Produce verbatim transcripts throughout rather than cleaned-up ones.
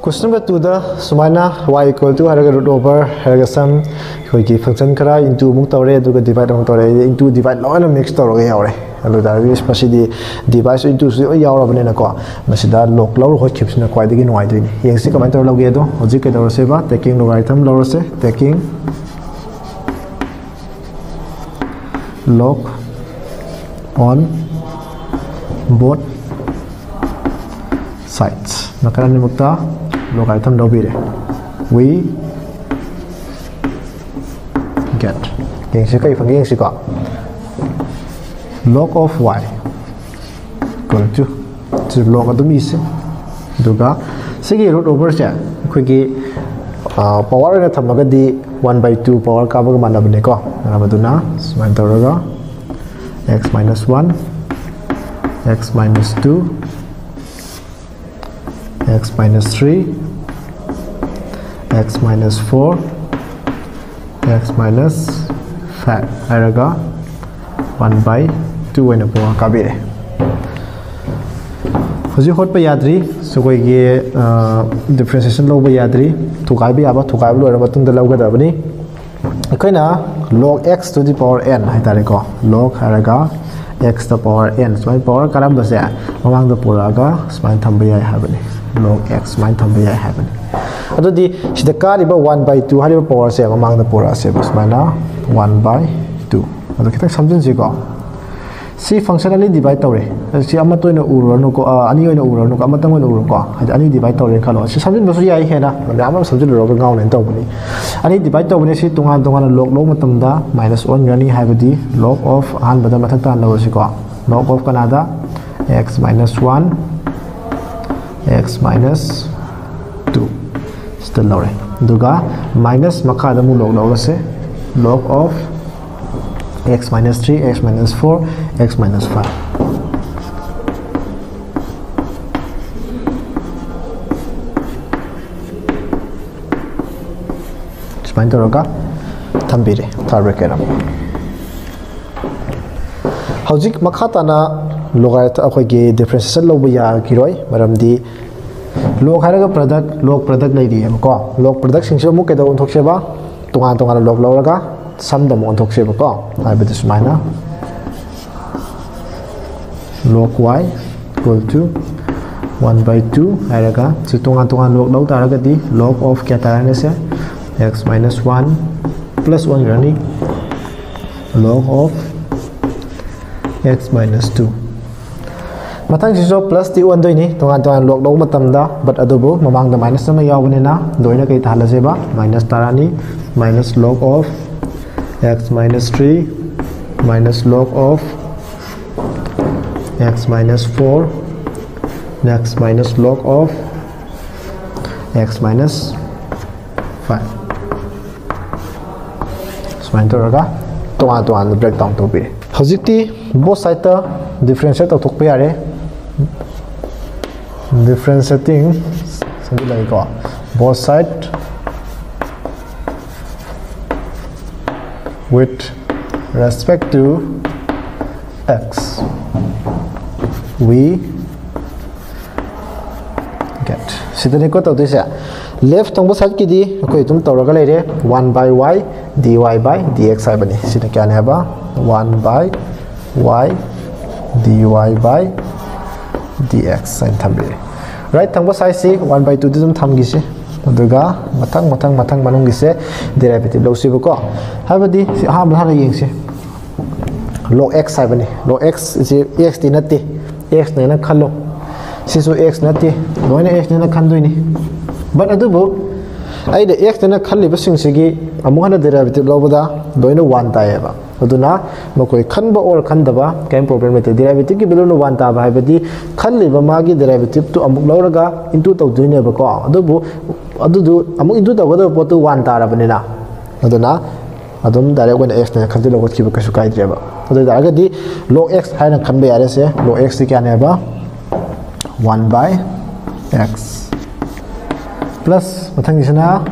Question number two ꯗ ꯁꯨꯃꯥꯏꯅ y equal to ꯍꯥꯏꯔꯒ root over ꯍꯥꯏꯔꯒ sum ꯑꯩꯈꯣꯏꯒꯤ function ꯈꯔ into ꯑꯃꯨꯛ ꯇꯧꯔꯦ, ꯑꯗꯨꯒ divide ꯑꯃꯨꯛ ꯇꯧꯔꯦ, into divide ꯂꯣꯏꯅ mix ꯇꯧꯔꯒ ꯌꯥꯎꯔꯦ꯫ ꯑꯗꯨ ꯇꯥꯔꯒꯗꯤ ꯃꯁꯤꯗꯤ divide ꯁꯨ into ꯁꯨ ꯂꯣꯏ ꯌꯥꯎꯔꯕꯅꯤꯅꯀꯣ, ꯃꯁꯤꯗ log ꯂꯧꯔ ꯍꯣꯠꯈꯤꯕꯁꯤꯅ ꯈ꯭ꯋꯥꯏꯗꯒꯤ ꯅꯨꯡꯉꯥꯏꯗꯣꯏꯅꯤ꯫ ꯌꯦꯡꯁꯤ ꯀꯃꯥꯏꯅ ꯇꯧꯔ ꯂꯧꯒꯦ ꯑꯗꯣ꯫ ꯍꯧꯖꯤꯛ ꯀꯩꯗꯧꯔꯁꯦꯕ? Taking logarithm ꯂꯧꯔꯁꯦ꯫ Taking log on both sides, ꯅꯥꯀꯟ ꯑꯅꯤꯃꯛꯇ logarithm ꯂꯧꯕꯤꯔꯦ꯫ We get, ꯌꯦꯡꯁꯤ ꯀꯔꯤ ꯐꯪꯒꯦ ꯌꯦꯡꯁꯤꯀꯣ꯫ Log of y equal to, ꯁꯤ log ꯑꯗꯨꯝ ꯏꯁꯦ꯫ ꯑꯗꯨꯒ ꯁꯤꯒꯤ root over ꯁꯦ ꯑꯩꯈꯣꯏꯒꯤ power ꯑꯣꯏꯅ ꯊꯝꯃꯒꯗꯤ one by two power ꯀꯥꯕꯒ ꯃꯥꯟꯅꯕꯅꯦꯀꯣ꯫ ꯃꯔꯝ ꯑꯗꯨꯅ ꯁꯨꯃꯥꯏꯅ ꯇꯧꯔꯒ x minus one, x minus two, x minus three, x minus four, x minus five ꯍꯥꯏꯔꯒ one by two ꯑꯣꯏꯅ power ꯀꯥꯕꯤꯔꯦ꯫ ꯍꯧꯖꯤꯛ ꯍꯣꯠꯄ ꯌꯥꯗ꯭ꯔꯤ, ꯑꯩꯈꯣꯏꯒꯤ differentiation ꯂꯧꯕ ꯌꯥꯗ꯭ꯔꯤ꯫ ꯊꯨꯒꯥꯏꯕ ꯌꯥꯕ ꯊꯨꯒꯥꯏꯕ ꯂꯣꯏꯔ ꯃꯇꯨꯡꯗ ꯂꯧꯒꯗꯕꯅꯤ꯫ ꯑꯩꯈꯣꯏꯅ log x to the power n ꯍꯥꯏꯇꯥꯔꯦꯀꯣ, log ꯍꯥꯏꯔꯒ x to the power n ꯁꯨꯃꯥꯏꯅ power ꯀꯔꯝꯕꯁꯦ ꯃꯃꯥꯡꯗ ꯄꯨꯔꯛꯑꯒ ꯁꯨꯃꯥꯏꯅ ꯊꯝꯕ ꯌꯥꯏ ꯍꯥꯏꯕꯅꯤ꯫ Log x ꯁꯨꯃꯥꯏꯅ ꯊꯝꯕ ꯌꯥꯏ ꯍꯥꯏꯕꯅꯤ꯫ ꯑꯗꯨꯗꯤ ꯁꯤꯗ ꯀꯥꯔꯤꯕ one by two ꯍꯥꯏꯔꯤꯕ power ꯁꯦ ꯃꯃꯥꯡꯗ ꯄꯨꯔꯛꯑꯁꯦꯕ, ꯁꯨꯃꯥꯏꯅ one by two꯫ ꯑꯗꯣ ꯈꯤꯇꯪ ꯁꯝꯖꯤꯟꯁꯤꯀꯣ꯫ ꯁꯤ function ꯑꯅꯤ divide ꯇꯧꯔꯦ꯫ ꯁꯤ ꯑꯃꯠꯇ ꯑꯣꯏꯅ ꯎꯔꯨꯔꯅꯨꯀꯣ, ꯑ, ꯑꯅꯤ ꯑꯣꯏꯅ ꯎꯔꯨꯔꯅꯨꯀꯣ, ꯑꯃꯇꯪ ꯑꯣꯏꯅ ꯎꯔꯨꯀꯣ꯫ ꯍꯥꯏꯗꯤ ꯑꯅꯤ divide ꯇꯧꯔꯦꯅ ꯈꯜꯂꯣ꯫ ꯁꯤ ꯁꯝꯖꯤꯟꯕꯁꯨ ꯌꯥꯏ, ꯍꯦꯟꯅ ꯃꯌꯥꯝ ꯑꯃ ꯁꯝꯖꯤꯜꯂꯨꯔꯒ ꯉꯥꯎꯅꯦꯅ ꯇꯧꯕꯅꯤ꯫ ꯑꯅꯤ divide ꯇꯧꯕꯅꯦ꯫ ꯁꯤ ꯇꯣꯉꯥꯟ ꯇꯣꯉꯥꯟꯅ log ꯂꯧꯕ ꯃꯇꯝꯗ minus ꯑꯣꯟꯈ꯭ꯔꯅꯤ, ꯍꯥꯏꯕꯗꯤ log of ꯑꯍꯥꯟꯕꯗ ꯃꯊꯛ ꯇꯥꯅ ꯂꯧꯔꯁꯤꯀꯣ꯫ Log of ꯀꯅꯥꯗ? X minus one, x minus two꯫ ꯁꯤꯗ ꯂꯧꯔꯦ꯫ ꯑꯗꯨꯒ minus ꯃꯈꯥꯗ ꯑꯃꯨꯛ log ꯂꯧꯔꯁꯦ꯫ Log of x minus three, x minus four, x minus five꯫ ꯁꯨꯃꯥꯏꯅ ꯇꯧꯔꯒ ꯊꯝꯕꯤꯔꯦ third bracket ꯑꯃ꯫ ꯍꯧꯖꯤꯛ ꯃꯈꯥ ꯇꯥꯅ logarithm ꯑꯩꯈꯣꯏꯒꯤ differentiation ꯂꯧꯕ ꯌꯥꯈꯤꯔꯣꯏ, ꯃꯔꯝꯗꯤ Log ꯍꯥꯏꯔꯒ product, log product ꯂꯩꯔꯤꯑꯕꯀꯣ. Log productꯁꯤꯡꯁꯨ ꯑꯃꯨꯛ ꯀꯩꯗꯧ ꯑꯣꯟꯊꯣꯛꯁꯦꯕ? ꯇꯣꯉꯥꯟ ꯇꯣꯉꯥꯟꯅ log ꯂꯧꯔꯒ sumꯗ ꯑꯃꯨꯛ ꯑꯣꯟꯊꯣꯛꯁꯦꯕꯀꯣ. ꯍꯥꯏꯕꯗꯤ ꯁꯨꯃꯥꯏꯅ log y equal to one by two ꯍꯥꯏꯔꯒ ꯁꯤ ꯇꯣꯉꯥꯟ ꯇꯣꯉꯥꯟ log ꯂꯧ ꯇꯥꯔꯒꯗꯤ log of ꯀꯌꯥ ꯇꯥꯔꯅꯤ ꯁꯦ? X minus one plus ꯑꯣꯟꯈ꯭ꯔꯅꯤ, log of x minus two. ꯃꯊꯪꯁꯤꯁꯨ plusꯇꯤ ꯑꯣꯟꯗꯣꯏꯅꯤ ꯇꯣꯉꯥꯟ ꯇꯣꯉꯥꯟ log ꯂꯧꯕ ꯃꯇꯝꯗ, but ꯑꯗꯨꯕꯨ ꯃꯃꯥꯡꯗ minus ꯑꯃ ꯌꯥꯎꯕꯅꯤꯅ ꯂꯣꯏꯅ ꯀꯩ ꯇꯥꯍꯜꯂꯁꯦꯕ? Minus ꯇꯥꯔꯅꯤ, minus log of x minus three minus log of x minus four, x minus log of x minus five. ꯁꯨꯃꯥꯏꯅ ꯇꯧꯔꯒ ꯇꯣꯉꯥꯟ ꯇꯣꯉꯥꯟꯅ breakdown ꯇꯧꯕꯤꯔꯦ꯫ ꯍꯧꯖꯤꯛꯇꯤ both sideꯇ differentiate ꯇꯧꯊꯣꯛꯄ ꯌꯥꯔꯦ꯫ Differentiating ꯁꯤꯗ ꯂꯩꯀꯣ, both side with respect to x, we get. ꯁꯤꯗꯅꯤꯀꯣ ꯇꯧꯗꯣꯏꯁꯦ꯫ Left ꯊꯪꯕ sideꯀꯤꯗꯤ ꯑꯩꯈꯣꯏ ꯑꯗꯨꯝ ꯇꯧꯔꯒ ꯂꯩꯔꯦ, one by y dy by dx ꯍꯥꯏꯕꯅꯤ꯫ ꯁꯤꯅ ꯀꯌꯥꯅꯤ ꯍꯥꯏꯕ? One by y dy by dx ꯍꯥꯏꯅ ꯊꯝꯕꯤꯔꯦ꯫ Right ꯊꯪꯕ sideꯁꯤ one by twoꯗꯤ ꯑꯗꯨꯝ ꯊꯝꯈꯤꯁꯤ, ꯑꯗꯨꯒ ꯃꯊꯪ ꯃꯊꯪ ꯃꯊꯪ ꯃꯅꯨꯡꯒꯤꯁꯦ derivative ꯂꯧꯁꯤꯕꯀꯣ꯫ ꯍꯥꯏꯕꯗꯤ ꯁꯤ ꯑꯍꯥꯟꯕꯗ ꯍꯥꯟꯅ ꯌꯦꯡꯁꯤ꯫ Log x ꯍꯥꯏꯕꯅꯤ꯫ Log x ꯁꯤ xꯇꯤ ꯅꯠꯇꯦ, xꯅꯦꯅ ꯈꯜꯂꯣ꯫ ꯁꯤꯁꯨ x ꯅꯠꯇꯦ, ꯂꯣꯏꯅ xꯅꯦꯅ ꯈꯟꯗꯣꯏꯅꯤ꯫ But ꯑꯗꯨꯕꯨ ꯑꯩꯅ xꯅꯦꯅ ꯈꯜꯂꯤꯕꯁꯤꯡꯁꯤꯒꯤ ꯑꯃꯨꯛ ꯍꯟꯅ derivative ꯂꯧꯕꯗ ꯂꯣꯏꯅ one ꯇꯥꯏꯌꯦꯕ꯫ ꯑꯗꯨꯅ ꯃꯈꯣꯏ ꯈꯟꯕ or ꯈꯟꯗꯕ ꯀꯔꯤꯝ problem ꯂꯩꯇꯦ꯫ Derivativeꯀꯤ valueꯅ one ꯇꯥꯕ ꯍꯥꯏꯕꯗꯤ ꯈꯜꯂꯤꯕ ꯃꯥꯒꯤ derivativeꯇꯨ ꯑꯃꯨꯛ ꯂꯧꯔꯒ into ꯇꯧꯗꯣꯏꯅꯦꯕꯀꯣ꯫ ꯑꯗꯨꯕꯨ ꯑꯗꯨꯗꯨ ꯑꯃꯨꯛ into ꯇꯧꯒꯗꯕ ꯄꯣꯠꯇꯨ one ꯇꯥꯔꯕꯅꯤꯅ, ꯑꯗꯨꯅ ꯑꯗꯨꯝ direct ꯑꯣꯏꯅ xꯅꯦꯅ ꯈꯟꯖꯤꯜꯂ ꯈꯣꯠꯈꯤꯕ ꯀꯩꯁꯨ ꯀꯥꯏꯗ꯭ꯔꯦꯕ꯫ ꯑꯗꯨ ꯑꯣꯏ ꯇꯥꯔꯒꯗꯤ log x ꯍꯥꯏꯅ ꯈꯟꯕ ꯌꯥꯔꯦ꯫ ꯁꯦ log xꯁꯤ ꯀꯌꯥꯅꯦꯕ? One by x plus ꯃꯊꯪꯒꯤꯁꯤꯅ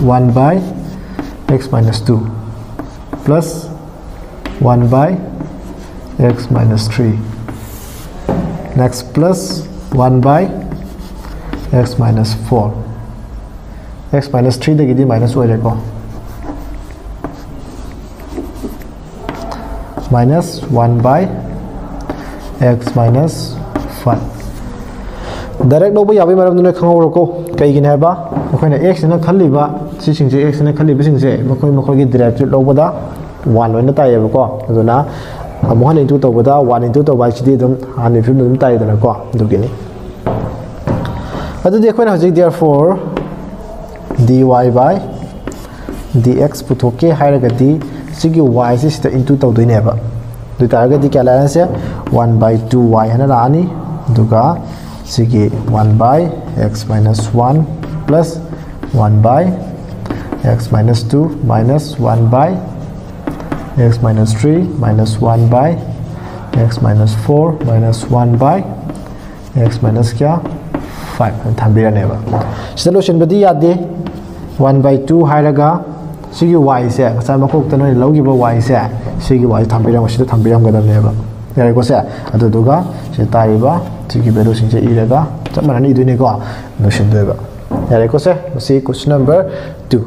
one by x minus two plus one by x minus three, next plus one by x minus four, x minus threeꯗꯒꯤꯗꯤ minus ꯑꯣꯏꯔꯦꯀꯣ, minus one by x minus five꯫ Direct ꯂꯧꯕ ꯌꯥꯕꯒꯤ ꯃꯔꯝꯗꯨ ꯅꯣꯏ ꯈꯪꯍꯧꯔꯣꯀꯣ꯫ ꯀꯩꯒꯤꯅꯣ ꯍꯥꯏꯕ, ꯑꯩꯈꯣꯏꯅ x ꯅ ꯈꯜꯂꯤꯕ ꯁꯤꯁꯤꯡꯁꯦ, x ꯅ ꯈꯜꯂꯤꯕꯁꯤꯡꯁꯦ ꯃꯈꯣꯏ ꯃꯈꯣꯏꯒꯤ derivative ꯂꯧꯕꯗ one ꯂꯣꯏꯅ ꯇꯥꯏꯌꯦꯕꯀꯣ꯫ ꯑꯗꯨꯅ ꯑꯃꯨꯛ ꯍꯟꯅ into ꯇꯧꯕꯗ one into ꯇꯧꯕ ꯍꯥꯏꯁꯤꯗꯤ ꯑꯗꯨꯝ ꯍꯥꯟꯅꯒꯤ ꯐꯤꯕꯝꯗ ꯑꯗꯨꯝ ꯇꯥꯏꯗꯅꯀꯣ꯫ ꯑꯗꯨꯒꯤꯅꯤ꯫ ꯑꯗꯨꯗꯤ ꯑꯩꯈꯣꯏꯅ ꯍꯧꯖꯤꯛ therefore dy by dx ꯄꯨꯊꯣꯛꯀꯦ ꯍꯥꯏꯔꯒꯗꯤ ꯁꯤꯒꯤ y ꯁꯤ ꯁꯤꯗ into ꯇꯧꯗꯣꯏꯅꯦꯕ꯫ ꯑꯗꯨ ꯑꯣꯏꯇꯥꯔꯒꯗꯤ ꯀꯌꯥ ꯂꯥꯛꯑꯅꯤ? One by two y ꯍꯥꯏꯅ ꯂꯥꯛꯑꯅꯤ꯫ ꯑꯗꯨꯒ ꯁꯤꯒꯤ one by x minus one plus one by x minus two minus one by x minus three minus one by x minus four minus one by x minus ꯀꯌꯥ? Five ꯊꯝꯕꯤꯔꯅꯦꯕ꯫ ꯁꯤꯗ ꯂꯣꯏꯁꯤꯟꯕꯗꯤ ꯌꯥꯗꯦ꯫ One by two ꯍꯥꯏꯔꯒ ꯁꯤꯒꯤ y ꯁꯦ, ꯉꯁꯥꯏ ꯃꯀꯣꯛꯇ ꯅꯣꯏꯅ ꯂꯧꯈꯤꯕ y ꯁꯦ, ꯁꯤꯒꯤ y ꯊꯝꯕꯤꯔꯝ-, ꯁꯤꯗ ꯊꯝꯕꯤꯔꯝꯒꯗꯕꯅꯦꯕ꯫ ꯌꯥꯔꯦꯀꯣ ꯁꯦ? ꯑꯗꯨꯗꯨꯒ ꯁꯤꯗ ꯇꯥꯔꯤꯕ ꯁꯤꯒꯤ value ꯁꯤꯡꯁꯦ ꯏꯔꯒ ꯆꯞ ꯃꯥꯟꯅꯅ ꯏꯗꯣꯏꯅꯦꯀꯣ, ꯂꯣꯏꯁꯤꯟꯗꯣꯏꯕ꯫ ꯌꯥꯔꯦꯀꯣ ꯁꯦ? ꯃꯁꯤ question number two꯫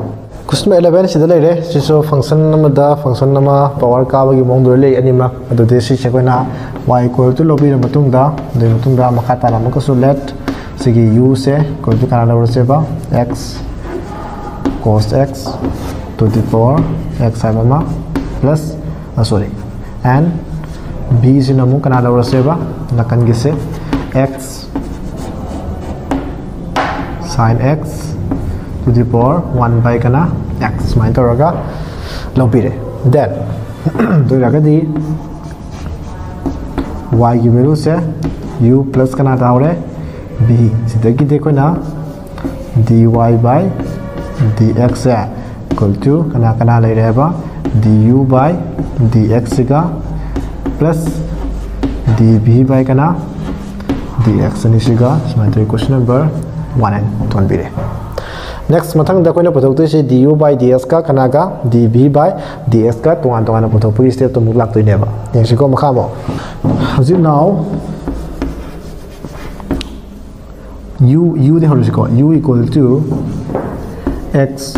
Question number eleven ꯁꯤꯗ ꯂꯩꯔꯦ꯫ ꯁꯤꯁꯨ function ꯑꯃꯗ function ꯑꯃ power ꯀꯥꯕꯒꯤ ꯃꯑꯣꯡꯗ ꯂꯣꯏ ꯂꯩ ꯑꯅꯤꯃꯛ꯫ ꯑꯗꯨꯗꯤ ꯁꯤꯁꯦ ꯑꯩꯈꯣꯏꯅ y equal to ꯂꯧꯕꯤꯔ ꯃꯇꯨꯡꯗ, ꯑꯗꯨꯒꯤ ꯃꯇꯨꯡꯗ ꯃꯈꯥ ꯇꯥꯅ ꯑꯃꯨꯛꯀꯁꯨ let ꯁꯤꯒꯤ u ꯁꯦ equal to ꯀꯅꯥ ꯂꯧꯔꯁꯦꯕ? X cos x to the power x ꯍꯥꯏꯕ ꯑꯃ plus, ꯑ, sorry, and b ꯁꯤꯅ ꯑꯃꯨꯛ ꯀꯅꯥ ꯂꯧꯔꯁꯦꯕ? ꯅꯥꯀꯟꯒꯤꯁꯦ x sin x to the power one by ꯀꯅꯥ? X꯫ ꯁꯨꯃꯥꯏꯅ ꯇꯧꯔꯒ ꯂꯧꯕꯤꯔꯦ꯫ Then ꯑꯗꯨ ꯑꯣꯏꯔꯒꯗꯤ y ꯒꯤ value ꯁꯦ u plus ꯀꯅꯥ ꯇꯥꯍꯧꯔꯦ? B꯫ ꯁꯤꯗꯒꯤꯗꯤ ꯑꯩꯈꯣꯏꯅ dy by dx say equal to ꯀꯅꯥ ꯀꯅꯥ ꯂꯩꯔꯦ ꯍꯥꯏꯕ? Du by dx ꯁꯤꯒ plus dv by ꯀꯅꯥ? Dx ꯑꯅꯤꯁꯤꯒ꯫ ꯁꯨꯃꯥꯏꯅ ꯇꯧꯋꯤ꯫ Question number one ꯑꯅ ꯊꯣꯟꯕꯤꯔꯦ꯫ Next, ꯃꯊꯪꯗ ꯑꯩꯈꯣꯏꯅ ꯄꯨꯊꯣꯛꯇꯣꯏꯁꯤ du by dx ꯀ ꯀꯅꯥꯒ? Dv by dx ꯀ ꯇꯣꯉꯥꯟ ꯇꯣꯉꯥꯟꯅ ꯄꯨꯊꯣꯛꯄꯒꯤ step ꯇꯣ ꯑꯃꯨꯛ ꯂꯥꯛꯇꯣꯏꯅꯦꯕ꯫ ꯌꯦꯡꯁꯤꯀꯣ ꯃꯈꯥ ꯑꯃꯨꯛ꯫ ꯍꯧꯖꯤꯛ now u u D ꯍꯧꯔꯁꯤꯀꯣ, u equal to x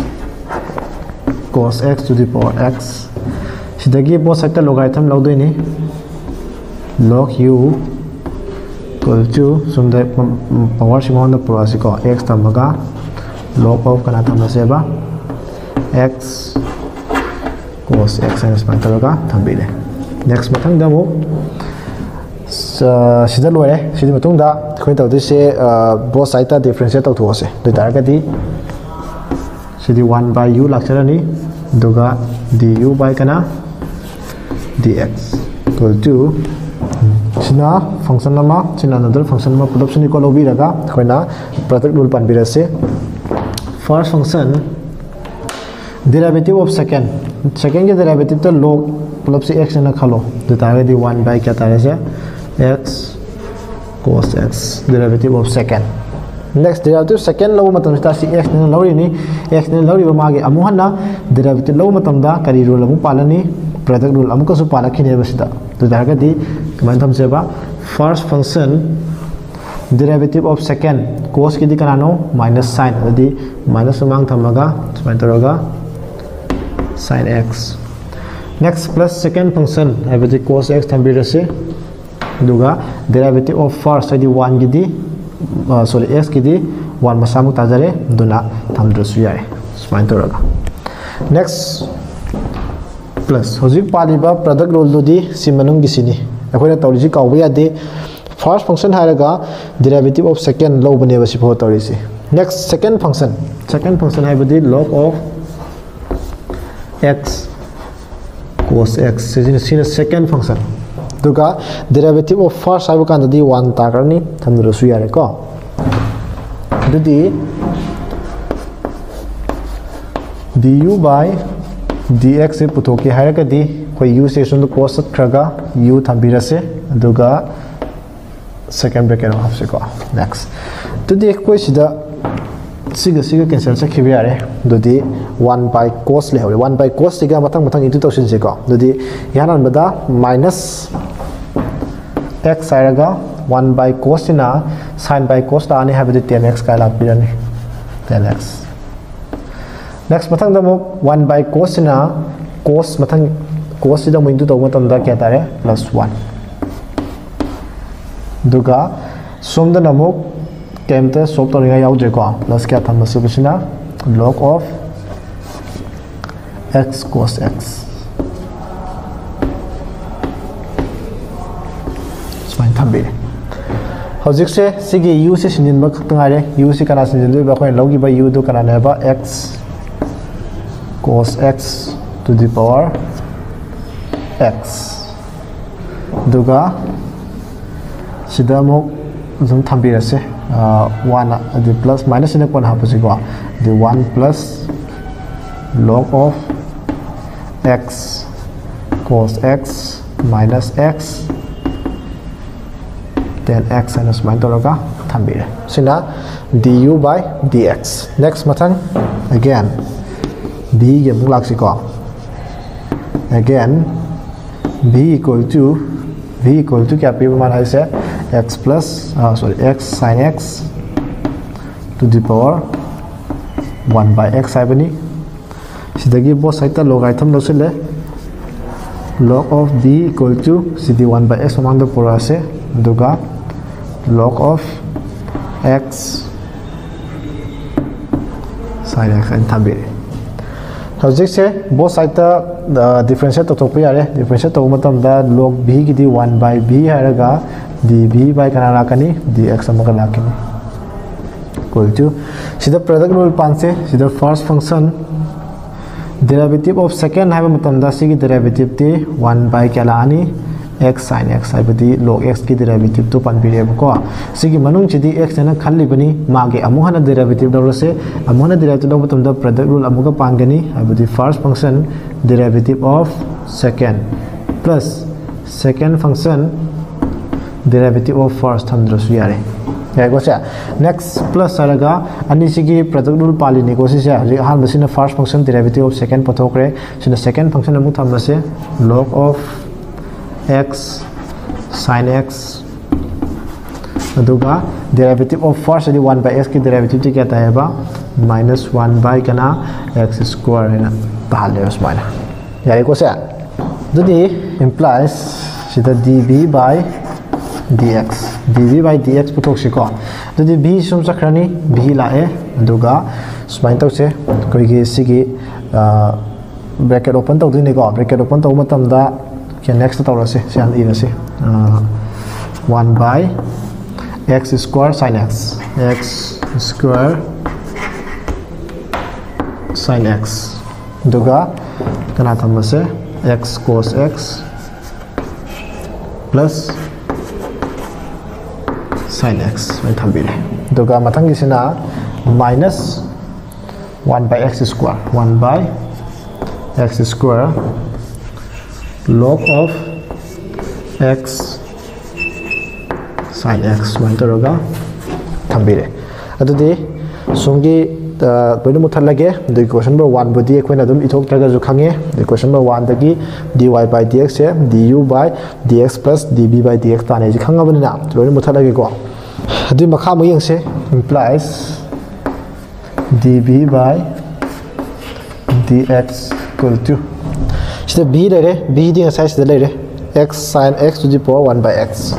cos x to the power x, ꯁꯤꯗꯒꯤ both side ꯇ logarithm ꯂꯧꯗꯣꯏꯅꯤ, log u equal to ꯁꯣꯝꯗ power ꯁꯤ ꯃꯉꯣꯟꯗ ꯄꯨꯔꯛꯑꯁꯤꯀꯣ, x ꯊꯝꯃꯒ log of ꯀꯅꯥ ꯊꯝꯃꯁꯦꯕ, x cos x ꯍꯥꯏꯅ ꯁꯨꯃꯥꯏꯅ ꯇꯧꯔꯒ ꯊꯝꯕꯤꯔꯦ꯫ Next ꯃꯊꯪꯗ ꯑꯃꯨꯛ ꯁꯤꯗ ꯂꯣꯏꯔꯦ꯫ ꯁꯤꯒꯤ ꯃꯇꯨꯡꯗ ꯑꯩꯈꯣꯏꯅ ꯇꯧꯗꯣꯏꯁꯦ both side ꯇ differentiate ꯇꯧꯊꯣꯛꯑꯁꯦ꯫ ꯑꯗꯨ ꯑꯣꯏꯇꯥꯔꯒꯗꯤ ꯁꯤꯗꯤ one by u ꯂꯥꯛꯆꯔꯅꯤ, ꯑꯗꯨꯒ du by ꯀꯅꯥ, dx equal to ꯁꯤꯅ function ꯑꯃ, ꯁꯤꯅ another function ꯑꯃ, ꯄꯨꯂꯞꯁꯤꯅꯤꯀꯣ ꯂꯧꯕꯤꯔꯒ ꯑꯩꯈꯣꯏꯅ product rule ꯄꯥꯟꯕꯤꯔꯁꯦ꯫ First function derivative of second, second ꯒꯤ derivative ꯇ log ꯄꯨꯂꯞꯁꯦ x ꯅꯦꯅ ꯈꯜꯂꯣ꯫ ꯑꯗꯨ ꯇꯥꯔꯒꯗꯤ one by ꯀꯌꯥ ꯇꯥꯔꯦꯁꯦ, x cos x derivative of second꯫ Next derivative second ꯂꯧꯕ ꯃꯇꯝꯁꯤꯗ ꯁꯤ x ꯅꯦꯅ ꯂꯧꯔꯤꯅꯤ꯫ X ꯅꯦꯅ ꯂꯧꯔꯤꯕ ꯃꯥꯒꯤ ꯑꯃꯨꯛ ꯍꯟꯅ derivative ꯂꯧꯕ ꯃꯇꯝꯗ ꯀꯔꯤ rule ꯑꯃꯨꯛ ꯄꯥꯜꯂꯅꯤ? Product rule ꯑꯃꯨꯛꯀꯁꯨ ꯄꯥꯜꯂꯛꯈꯤꯅꯦꯕ ꯁꯤꯗ꯫ ꯑꯗꯨ ꯇꯥꯔꯒꯗꯤ ꯀꯃꯥꯏꯅ ꯊꯝꯁꯦꯕ? First function derivative of second, cos ꯀꯤꯗꯤ ꯀꯅꯥꯅꯣ? Minus sign꯫ ꯑꯗꯨꯗꯤ minus ꯃꯃꯥꯡ ꯊꯝꯃꯒ ꯁꯨꯃꯥꯏꯅ ꯇꯧꯔꯒ sin x꯫ Next plus second function ꯍꯥꯏꯕꯗꯤ cos x ꯊꯝꯕꯤꯔꯁꯤ꯫ ꯑꯗꯨꯒ derivative of first ꯍꯥꯏꯗꯤ one ꯒꯤꯗꯤ, sorry, x ꯀꯤꯗꯤ one ꯃꯁꯥꯃꯛ ꯇꯥꯖꯔꯦ, ꯑꯗꯨꯅ ꯊꯝꯗ꯭ꯔꯁꯨ ꯌꯥꯔꯦ꯫ ꯁꯨꯃꯥꯏꯅ ꯇꯧꯔꯒ next plus ꯍꯧꯖꯤꯛ ꯄꯥꯜꯂꯤꯕ product rule ꯗꯨꯗꯤ ꯁꯤ ꯃꯅꯨꯡꯒꯤꯁꯤꯅꯤ꯫ ꯑꯩꯈꯣꯏꯅ ꯇꯧꯔꯤꯁꯤ ꯀꯥꯎꯕ ꯌꯥꯗꯦ꯫ First function ꯍꯥꯏꯔꯒ derivative of second ꯂꯧꯕꯅꯦꯕ ꯁꯤꯐꯥꯎ ꯇꯧꯔꯤꯁꯤ꯫ Next second function, second function ꯍꯥꯏꯕꯗꯤ log of x cos x, ꯁꯤꯅ, ꯁꯤꯅ second function꯫ ꯑꯗꯨꯒ derivative of first ꯍꯥꯏꯕ ꯀꯥꯟꯗꯗꯤ one ꯇꯥꯈ꯭ꯔꯅꯤ, ꯊꯝꯗ꯭ꯔꯁꯨ ꯌꯥꯔꯦꯀꯣ꯫ ꯑꯗꯨꯗꯤ du by dx ꯁꯦ ꯄꯨꯊꯣꯛꯀꯦ ꯍꯥꯏꯔꯒꯗꯤ ꯑꯩꯈꯣꯏ u ꯁꯦ ꯁꯣꯝꯗ cos ꯆꯠꯈ꯭ꯔꯒ u ꯊꯝꯕꯤꯔꯁꯦ, ꯑꯗꯨꯒ second bracket ꯑꯃ ꯍꯥꯞꯁꯤꯀꯣ꯫ Next, ꯑꯗꯨꯗꯤ ꯑꯩꯈꯣꯏ ꯁꯤꯗ ꯁꯤꯒ ꯁꯤꯒ cancel ꯆꯠꯈꯤꯕ ꯌꯥꯔꯦ꯫ ꯑꯗꯨꯗꯤ one by cos ꯂꯩꯍꯧꯔꯦ꯫ One by cos ꯁꯤꯒ ꯃꯊꯪ ꯃꯊꯪ into ꯇꯧꯁꯤꯟꯁꯤꯀꯣ꯫ ꯑꯗꯨꯗꯤ ꯏꯍꯥꯟ ꯍꯥꯟꯕꯗ minus x ꯍꯥꯏꯔꯒ One by cos ꯁꯤꯅ sine by cos ꯇꯥꯔꯅꯤ, ꯍꯥꯏꯕꯗꯤ ten x ꯀꯥꯏ ꯂꯥꯛꯄꯤꯔꯅꯤ, ten x꯫ Next, ꯃꯊꯪꯗ ꯑꯃꯨꯛ one by cos ꯁꯤꯅ cos ꯃꯊꯪ cos ꯁꯤꯗ ꯑꯃꯨꯛ into ꯇꯧꯕ ꯃꯇꯝꯗ ꯀꯌꯥ ꯇꯥꯔꯦ? Plus one꯫ ꯑꯗꯨꯒ ꯁꯣꯝꯗꯅ ꯑꯃꯨꯛ ꯀꯩꯝꯇ solve ꯇꯧꯅꯤꯡꯉꯥꯏ ꯌꯥꯎꯗ꯭ꯔꯦꯀꯣ, plus ꯀꯌꯥ ꯊꯝꯕꯁꯤꯕꯁꯤꯅ log of x cos x ꯁꯨꯃꯥꯏꯅ ꯊꯝꯕꯤꯔꯦ꯫ ꯍꯧꯖꯤꯛꯁꯦ ꯁꯤꯒꯤ u ꯁꯤ ꯁꯤꯟꯖꯤꯟꯕ ꯈꯛꯇ ꯉꯥꯏꯔꯦ꯫ U ꯁꯤ ꯀꯅꯥ ꯁꯤꯟꯖꯤꯟꯗꯣꯏꯕ? ꯑꯩꯈꯣꯏꯅ ꯂꯧꯈꯤꯕ u do ꯀꯅꯥꯅꯦꯕ? X cos x to the power x꯫ ꯑꯗꯨꯒ ꯁꯤꯗ ꯑꯃꯨꯛ ꯑꯗꯨꯝ ꯊꯝꯕꯤꯔꯁꯦ꯫ ꯋꯥꯟ, ꯑꯗꯨ plus minus ꯁꯤꯅ ꯀꯣꯟꯅ ꯍꯥꯞꯄꯁꯤꯀꯣ꯫ ꯑꯗꯨ one plus log of x cos x minus x tan x ꯍꯥꯏꯅ ꯁꯨꯃꯥꯏꯅ ꯇꯧꯔꯒ ꯊꯝꯕꯤꯔꯦ꯫ ꯁꯤꯅ du by dx꯫ Next, ꯃꯊꯪ again v ꯒꯤ ꯑꯃꯨꯛ ꯂꯥꯛꯁꯤꯀꯣ꯫ Again, v equal to v equal to ꯀꯌꯥ ꯄꯤꯕ ꯃꯥꯅ ꯍꯥꯏꯁꯦ? X plus, sorry, x sine x to the power one by x ꯍꯥꯏꯕꯅꯤ꯫ ꯁꯤꯗꯒꯤ both side ꯇ logarithm ꯂꯧꯁꯤꯜꯂꯦ꯫ Log of v equal to CD one by x ꯃꯃꯥꯡꯗ ꯄꯨꯔꯛꯑꯁꯦ, ꯑꯗꯨꯒ log of x sine x ꯍꯥꯏꯅ ꯊꯝꯕꯤꯔꯦ꯫ ꯍꯧꯖꯤꯛꯁꯦ both side ꯇ differentiate ꯇꯧꯊꯣꯛꯄ ꯌꯥꯔꯦ꯫ Differentiate ꯇꯧꯕ ꯃꯇꯝꯗ log v ꯒꯤꯗꯤ one by v ꯍꯥꯏꯔꯒ dv by ꯀꯅꯥ ꯂꯥꯛꯀꯅꯤ? Dx ꯑꯃꯒ ꯂꯥꯛꯀꯅꯤ꯫ Equal to ꯁꯤꯗ product rule ꯄꯥꯟꯁꯦ꯫ ꯁꯤꯗ first function derivative of second ꯍꯥꯏꯕ ꯃꯇꯝꯗ ꯁꯤꯒꯤ derivative ꯇꯤ one by ꯀꯌꯥ ꯂꯥꯛꯑꯅꯤ? X sine x, ꯍꯥꯏꯕꯗꯤ log x ꯀꯤ derivative ꯇꯨ ꯄꯥꯟꯕꯤꯔꯦꯕꯀꯣ꯫ ꯁꯤꯒꯤ ꯃꯅꯨꯡꯁꯤꯗꯤ x ꯅꯦꯅ ꯈꯜꯂꯤꯕꯅꯤ꯫ ꯃꯥꯒꯤ ꯑꯃꯨꯛ ꯍꯟꯅ derivative ꯂꯧꯔꯁꯦ꯫ ꯑꯃꯨꯛ ꯍꯟꯅ derivative ꯂꯧꯕ ꯃꯇꯝꯗ product rule ꯑꯃꯨꯛꯀ ꯄꯥꯟꯒꯅꯤ, ꯍꯥꯏꯕꯗꯤ first function derivative of second plus second function derivative of first ꯊꯝꯗ꯭ꯔꯁꯨ ꯌꯥꯔꯦ꯫ ꯌꯥꯏꯀꯣ ꯁꯦ? Next, plus ꯍꯥꯏꯔꯒ ꯑꯅꯤꯁꯤꯒꯤ product rule ꯄꯥꯜꯂꯤꯅꯤꯀꯣ ꯁꯤꯁꯦ꯫ ꯍꯧꯖꯤꯛ ꯑꯍꯥꯟꯕꯁꯤꯅ first function derivative of second ꯄꯨꯊꯣꯛꯈ꯭ꯔꯦ꯫ ꯁꯤꯅ second function ꯑꯃꯨꯛ ꯊꯝꯃꯁꯦ, log of x sine x ꯑꯗꯨꯒ derivative of first ꯍꯥꯏꯗꯤ one by x ꯀꯤ derivative ꯇꯤ ꯀꯌꯥ ꯇꯥꯏꯌꯦꯕ? Minus one by ꯀꯅꯥ? X square ꯍꯥꯏꯅ ꯇꯥꯍꯜꯂꯦꯕ ꯁꯨꯃꯥꯏꯅ꯫ ꯌꯥꯔꯦꯀꯣ ꯁꯦ? ꯑꯗꯨꯗꯤ implies ꯁꯤꯗ dv by dx, dv by dx ꯄꯨꯊꯣꯛꯁꯤꯀꯣ꯫ ꯑꯗꯨꯗꯤ v ꯁꯨꯝ ꯆꯠꯈ꯭ꯔꯅꯤ, v ꯂꯥꯛꯑꯦ꯫ ꯑꯗꯨꯒ ꯁꯨꯃꯥꯏꯅ ꯇꯧꯁꯦ, ꯑꯩꯈꯣꯏꯒꯤ ꯁꯤꯒꯤ bracket open ꯇꯧꯗꯣꯏꯅꯤꯀꯣ꯫ Bracket open ꯇꯧꯕ ꯃꯇꯝꯗ, okay, next ꯇꯧꯔꯁꯤ, ꯁꯤ ꯍꯥꯟꯅ ꯏꯔꯁꯤ꯫ One by x square sin x, x square sin x, ꯑꯗꯨꯒ ꯀꯅꯥ ꯊꯝꯕꯁꯦ? X cos x plus sin x ꯁꯨꯃꯥꯏꯅ ꯊꯝꯕꯤꯔꯦ꯫ ꯑꯗꯨꯒ ꯃꯊꯪꯒꯤꯁꯤꯅ minus one by x square, one by x square log of x sin x ꯁꯨꯃꯥꯏꯅ ꯇꯧꯔꯒ ꯊꯝꯕꯤꯔꯦ꯫ ꯑꯗꯨꯗꯤ ꯁꯣꯝꯒꯤ ꯂꯣꯏꯅ ꯃꯨꯠꯊꯠꯂꯒꯦ꯫ ꯑꯗꯨꯒꯤ question number one ꯕꯨꯗꯤ ꯑꯩꯈꯣꯏꯅ ꯑꯗꯨꯝ ꯏꯊꯣꯛꯇ꯭ꯔꯒꯁꯨ ꯈꯪꯉꯦ꯫ ꯑꯗꯨꯒꯤ question number one ꯗꯒꯤ dy by dx say du by dx plus dv by dx ꯇꯥꯅꯩꯁꯦ ꯈꯪꯉꯕꯅꯤꯅ ꯂꯣꯏꯅ ꯃꯨꯠꯊꯠꯂꯒꯦꯀꯣ꯫ ꯑꯗꯨꯒꯤ ꯃꯈꯥ ꯑꯃꯨꯛ ꯌꯦꯡꯁꯦ꯫ Implies dv by dx equal to, ꯁꯤꯗ v ꯂꯩꯔꯦ, v ꯗꯤ ꯉꯁꯥꯏ ꯁꯤꯗ ꯂꯩꯔꯦ, x sin x to the power one by x,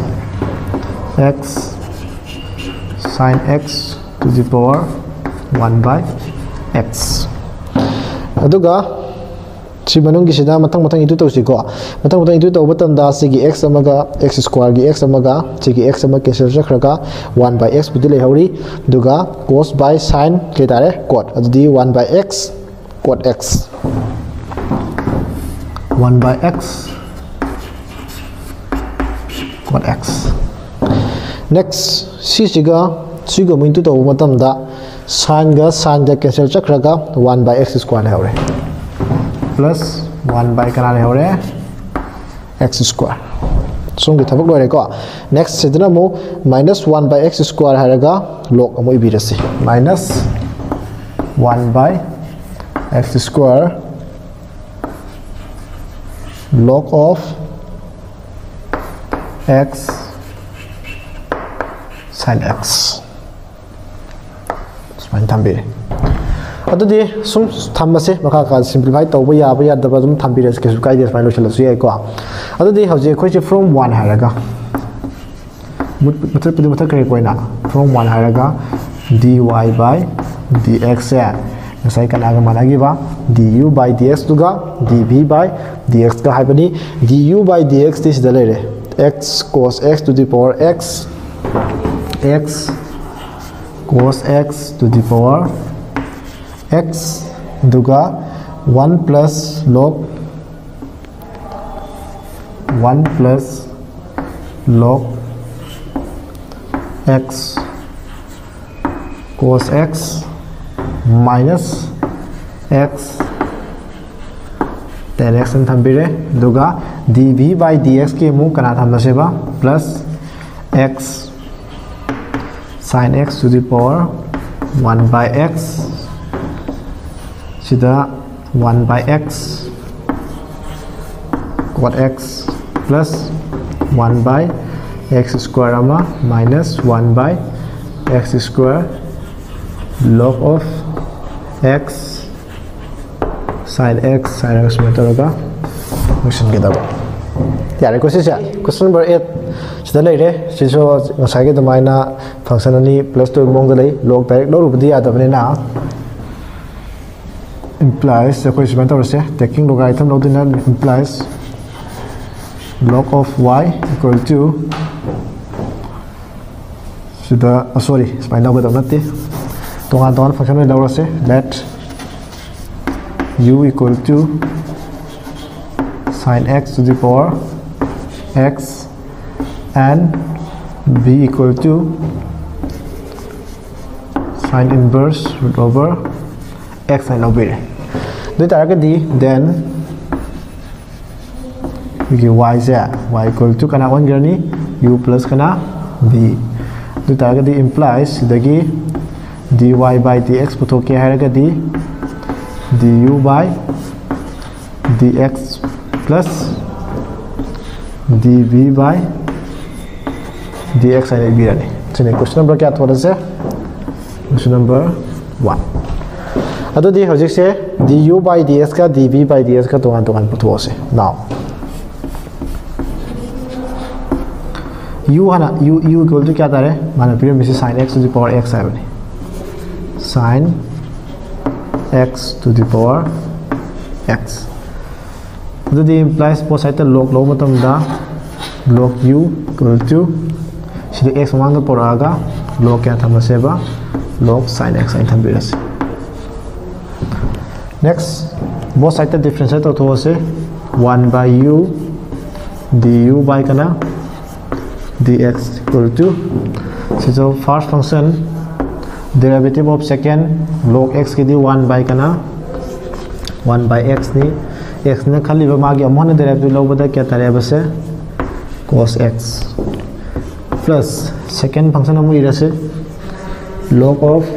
x sin x to the power one by x꯫ ꯑꯗꯨꯒ ꯁꯤ ꯃꯅꯨꯡꯒꯤꯁꯤꯗ ꯃꯊꯪ ꯃꯊꯪ into ꯇꯧꯁꯤꯀꯣ꯫ ꯃꯊꯪ ꯃꯊꯪ into ꯇꯧꯕ ꯃꯇꯝꯗ ꯁꯤꯒꯤ x ꯑꯃꯒ x square ꯒꯤ x ꯑꯃꯒ ꯁꯤꯒꯤ x ꯑꯃ cancel ꯆꯠꯈ꯭ꯔꯒ one by x ꯄꯨꯗꯤ ꯂꯩꯍꯧꯔꯤ꯫ ꯑꯗꯨꯒ cos by sin ꯀꯩ ꯇꯥꯔꯦ? Cot꯫ ꯑꯗꯨꯗꯤ one by x cot x, one by x cot x꯫ Next, ꯁꯤꯁꯤꯒ ꯁꯤꯒ ꯑꯃꯨꯛ into ꯇꯧꯕ ꯃꯇꯝꯗ sin ꯒ sin ꯒ cancel ꯆꯠꯈ꯭ꯔꯒ one by x square ꯂꯩꯍꯧꯔꯦ, plus one by ꯀꯅꯥ ꯂꯩꯍꯧꯔꯦ? X square꯫ ꯁꯣꯝꯒꯤ ꯊꯕꯛ ꯂꯣꯏꯔꯦꯀꯣ꯫ Next ꯁꯤꯗꯅ ꯑꯃꯨꯛ minus one by x square ꯍꯥꯏꯔꯒ log ꯑꯃꯨꯛ ꯏꯕꯤꯔꯁꯤ, minus one by x square log of x Sin x ꯁꯨꯃꯥꯏꯅ ꯊꯝꯕꯤꯔꯦ꯫ ꯑꯗꯨꯗꯤ ꯁꯨꯝ ꯊꯝꯃꯁꯦ, ꯃꯈꯥ ꯀꯥ ꯁꯤꯝꯄ꯭ꯂꯤꯐꯥꯏ ꯇꯧꯕ ꯌꯥꯕ ꯌꯥꯗꯕ ꯑꯗꯨꯝ ꯊꯝꯕꯤꯔꯁꯤ, ꯀꯩꯁꯨ ꯀꯥꯏꯗꯦ, ꯁꯨꯃꯥꯏꯅ ꯂꯣꯏꯁꯤꯜꯂꯁꯨ ꯌꯥꯏꯀꯣ꯫ ꯑꯗꯨꯗꯤ ꯍꯧꯖꯤꯛ ꯑꯩꯈꯣꯏꯁꯦ from one ꯍꯥꯏꯔꯒ ꯃꯨꯠ-, ꯃꯨꯊꯠꯄꯗꯤ ꯃꯨꯊꯠꯈ꯭ꯔꯦꯀꯣ ꯑꯩꯅ꯫ From one ꯍꯥꯏꯔꯒ dy by dx ꯁꯦ ꯉꯁꯥꯏ ꯀꯅꯥꯒ ꯃꯥꯟꯅꯈꯤꯕ? Du by dx ꯇꯨꯒ dv by dx ꯀ ꯍꯥꯏꯕꯅꯤ꯫ Du by dx ꯇꯤ ꯁꯤꯗ ꯂꯩꯔꯦ, x cos x to the power x, x cos x to the power x, ꯑꯗꯨꯒ one plus log one plus log x cos x minus x tan x ꯑꯅ ꯊꯝꯕꯤꯔꯦ꯫ ꯑꯗꯨꯒ dv by dx ꯀꯤ ꯑꯃꯨꯛ ꯀꯅꯥ ꯊꯝꯃꯁꯦꯕ? Plus x sin x to the power one by x, ꯁꯤꯗ one by x cot x plus one by x square ꯑꯃ minus one by x square log of x sin x ꯍꯥꯏꯔꯒ ꯁꯨꯃꯥꯏꯅ ꯇꯧꯔꯒ ꯂꯣꯏꯁꯤꯟꯒꯗꯕ꯫ ꯌꯥꯔꯦꯀꯣ ꯁꯤꯁꯦ? Question number eight ꯁꯤꯗ ꯂꯩꯔꯦ꯫ ꯁꯤꯁꯨ ꯉꯁꯥꯏꯒꯤ ꯑꯗꯨꯃꯥꯏꯅ function ꯑꯅꯤ plus ꯇꯧꯕꯒꯤ ꯃꯑꯣꯡꯗ ꯂꯩ꯫ Log direct ꯂꯧꯔꯨꯕꯗꯤ ꯌꯥꯗꯕꯅꯤꯅ, implies ꯑꯩꯈꯣꯏ ꯁꯨꯃꯥꯏꯅ ꯇꯧꯔꯁꯦ, taking logarithm ꯂꯧꯗꯣꯏꯅ implies log of y equal to ꯁꯤꯗ, sorry, ꯁꯨꯃꯥꯏꯅ ꯂꯧꯒꯗꯕ ꯅꯠꯇꯦ, ꯇꯣꯉꯥꯟ ꯇꯣꯉꯥꯟ function ꯑꯣꯏꯅ ꯂꯧꯔꯁꯦ꯫ Let u equal to sin x to the power x and b equal to sin inverse root over x ꯍꯥꯏꯅ ꯂꯧꯕꯤꯔꯦ꯫ ꯑꯗꯨ ꯑꯣꯏꯇꯥꯔꯒꯗꯤ then ꯑꯩꯈꯣꯏꯒꯤ y say, y equal to ꯀꯅꯥ ꯑꯣꯟꯈ꯭ꯔꯅꯤ? U plus ꯀꯅꯥ? V꯫ ꯑꯗꯨ ꯑꯣꯏꯇꯥꯔꯒꯗꯤ implies ꯁꯤꯗꯒꯤ dy by dx ꯄꯨꯊꯣꯛꯀꯦ ꯍꯥꯏꯔꯒꯗꯤ du by dx plus dv by dx ꯍꯥꯏꯅ ꯏꯕꯤꯔꯅꯤ꯫ ꯁꯤꯅꯤ ꯀꯣꯏꯁꯟ ꯅꯝꯕꯔ ꯀꯌꯥ ꯊꯣꯛꯂꯁꯦ? ꯀꯣꯏꯁꯟ ꯅꯝꯕꯔ ꯋꯥꯟ꯫ ꯑꯗꯨꯗꯤ ꯍꯧꯖꯤꯛꯁꯦ ꯗꯤ U by D ꯑꯦꯛꯁꯀ D b by ꯗꯤ ꯑꯦꯛꯁꯀ ꯇꯣꯉꯥꯟ ꯇꯣꯉꯥꯟ ꯄꯨꯊꯣꯛꯑꯁꯦ꯫ ꯅꯥꯎ ꯌꯨ ꯍꯥꯟꯅ, ꯌꯨ ꯌꯨ ꯏꯀ꯭ꯋꯦꯜ ꯇꯨ ꯀꯌꯥ ꯇꯥꯔꯦ? ꯃꯥꯅ ꯄꯤꯔꯝꯃꯤꯁꯦ sine x to the power x ꯍꯥꯏꯕꯅꯤ꯫ Sine x to the power x. ꯑꯗꯨꯗꯤ ꯏꯝꯄ꯭ꯂꯥꯏꯁ ꯕꯣꯠ ꯁꯥꯏꯗꯇ ꯂꯣꯛ ꯂꯧꯕ ꯃꯇꯝꯗ ꯂꯣꯛ ꯌꯨ ꯏꯀ꯭ꯋꯦꯜ ꯇꯨ ꯁꯤꯗ ꯑꯦꯛꯁ ꯃꯃꯥꯡꯗ ꯄꯨꯔꯛꯑꯒ ꯂꯣꯛ ꯀꯌꯥ ꯊꯝꯃꯁꯦꯕ? ꯂꯣꯛ ꯁꯥꯏꯟ ꯑꯦꯛꯁ ꯍꯥꯏꯅ ꯊꯝꯕꯤꯔꯁꯦ꯫ ꯅꯦꯛꯁ, ꯕꯣꯠ ꯁꯥꯏꯗꯇ ꯗꯤꯐ꯭ꯔꯦꯟꯁꯤꯌꯦꯠ ꯇꯧꯊꯣꯛꯑꯁꯦ꯫ One by u d U by ꯀꯅꯥ? ꯗꯤ ꯑꯦꯛꯁ ꯏꯀ꯭ꯋꯦꯜ ꯇꯨ ꯁꯤꯁꯨ first function derivative of second log ꯑꯦꯛꯁꯀꯤꯗꯤ ꯋꯥꯟ ꯕꯥꯏ ꯀꯅꯥ? ꯋꯥꯟ ꯕꯥꯏ ꯑꯦꯛꯁꯅꯤ꯫ ꯑꯦꯛꯁꯅ ꯈꯜꯂꯤꯕ ꯃꯥꯒꯤ ꯑꯃꯨꯛ ꯍꯟꯅ ꯗꯦꯔꯤꯚꯦꯇꯤꯚ ꯂꯧꯕꯗ ꯀꯌꯥ ꯇꯥꯔꯦ ꯍꯥꯏꯕꯁꯦ? ꯀꯣꯁ ꯑꯦꯛꯁ ꯄ꯭ꯂꯁ ꯁꯦꯀꯦꯟ ꯐꯪꯁꯟ ꯑꯃꯨꯛ ꯏꯔꯁꯦ꯫ ꯂꯣꯛ ꯑꯣꯐ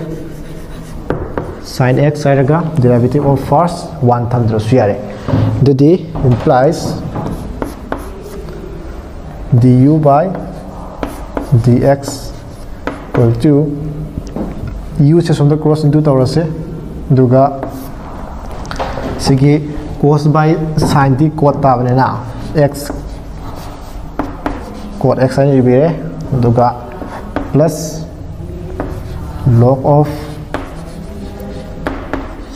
ꯁꯥꯏꯟ ꯑꯦꯛꯁ ꯍꯥꯏꯔꯒ ꯗꯦꯔꯤꯚꯦꯇꯤꯚ ꯑꯣꯐ ꯐꯥꯔꯁ ꯋꯥꯟ ꯊꯝꯗ꯭ꯔꯁꯨ ꯌꯥꯔꯦ꯫ ꯑꯗꯨꯗꯤ implies d U by d x equal to ꯌꯨꯁꯦ ꯁꯣꯝꯗ ꯀ꯭ꯔꯣꯁ ꯏꯟꯇꯨ ꯇꯧꯔꯁꯦ꯫ ꯑꯗꯨꯒ ꯁꯤꯒꯤ ꯀꯣꯁ ꯕꯥꯏ ꯁꯥꯏꯟꯗꯤ ꯀꯣꯠ ꯇꯥꯕꯅꯤꯅ ꯑꯦꯛꯁ ꯀꯣꯠ ꯑꯦꯛꯁ ꯍꯥꯏꯅ ꯏꯕꯤꯔꯦ꯫ ꯑꯗꯨꯒ plus log of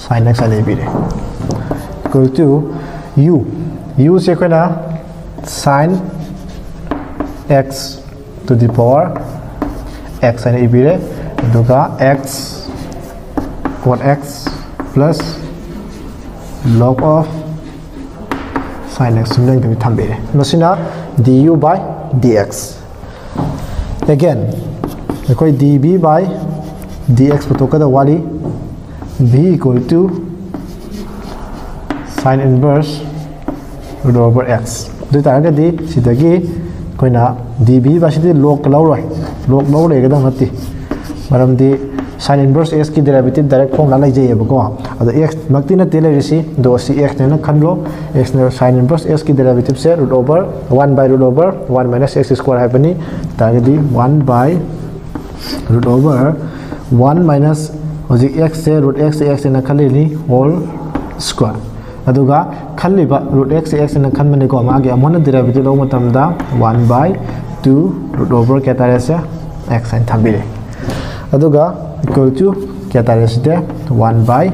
sine x ꯍꯥꯏꯅ ꯏꯕꯤꯔꯦ ꯏꯀ꯭ꯋꯦꯜ ꯇꯨ ꯌꯨ ꯌꯨꯁꯦ ꯑꯩꯈꯣꯏꯅ sine x to the power x ꯍꯥꯏꯅ ꯏꯕꯤꯔꯦ꯫ ꯑꯗꯨꯒ x cot x plus log of sine x ꯁꯨꯝ ꯂꯦꯡꯗꯕꯤ ꯊꯝꯕꯤꯔꯦ꯫ ꯃꯁꯤꯅ d U by d x. Again ꯑꯩꯈꯣꯏ d b by d x ꯄꯨꯊꯣꯛꯀꯗꯕ ꯋꯥꯠꯂꯤ꯫ B equal to sine inverse root over x. ꯑꯗꯨ ꯑꯣꯏ ꯇꯥꯔꯒꯗꯤ ꯁꯤꯗꯒꯤ ꯑꯩꯈꯣꯏꯅ ꯗꯤ ꯕꯤ ꯕꯥꯏ ꯁꯤꯗꯤ ꯂꯣꯛ ꯂꯧꯔꯣꯏ, ꯂꯣꯛ ꯂꯧꯔ ꯂꯩꯒꯗꯕ ꯅꯠꯇꯦ꯫ ꯃꯔꯝꯗꯤ ꯁꯥꯏꯟ ꯏꯟꯚꯔꯁ ꯑꯦꯛꯁꯀꯤ ꯗꯦꯔꯤꯚꯦꯇꯤꯚ ꯗꯥꯏꯔꯦꯛ ꯐꯣꯔꯃꯨꯂꯥ ꯂꯩꯖꯩꯌꯦꯕꯀꯣ꯫ ꯑꯗꯣ ꯑꯦꯛꯁꯃꯛꯇꯤ ꯅꯠꯇꯦ ꯂꯩꯔꯤꯁꯤ, ꯑꯗꯣ ꯁꯤ ꯑꯦꯛꯁꯅꯦꯅ ꯈꯟꯂꯣ꯫ ꯑꯦꯛꯁꯅ ꯁꯥꯏꯟ ꯏꯟꯚꯔꯁ ꯑꯦꯛꯁꯀꯤ ꯗꯦꯔꯤꯚꯦꯇꯤꯚꯁꯦ root over one by root over one minus x square ꯍꯥꯏꯕꯅꯤ꯫ ꯇꯥꯔꯒꯗꯤ one by Root over one minus, ꯍꯧꯖꯤꯛ x ꯁꯦ root x ꯁꯦ x ꯅ ꯈꯜꯂꯤꯅꯤ, whole square꯫ ꯑꯗꯨꯒ ꯈꯜꯂꯤꯕ root x ꯁꯦ x ꯅ ꯈꯟꯕꯅꯤꯀꯣ, ꯃꯥꯒꯤ ꯑꯃꯨꯛ ꯍꯟꯅ derivative ꯂꯧꯕ ꯃꯇꯝꯗ one by two root over ꯀꯌꯥ ꯇꯥꯔꯦ ꯁꯦ? X ꯍꯥꯏꯅ ꯊꯝꯕꯤꯔꯦ꯫ ꯑꯗꯨꯒ equal to ꯀꯌꯥ ꯇꯥꯔꯦ ꯁꯤꯗꯤ? One by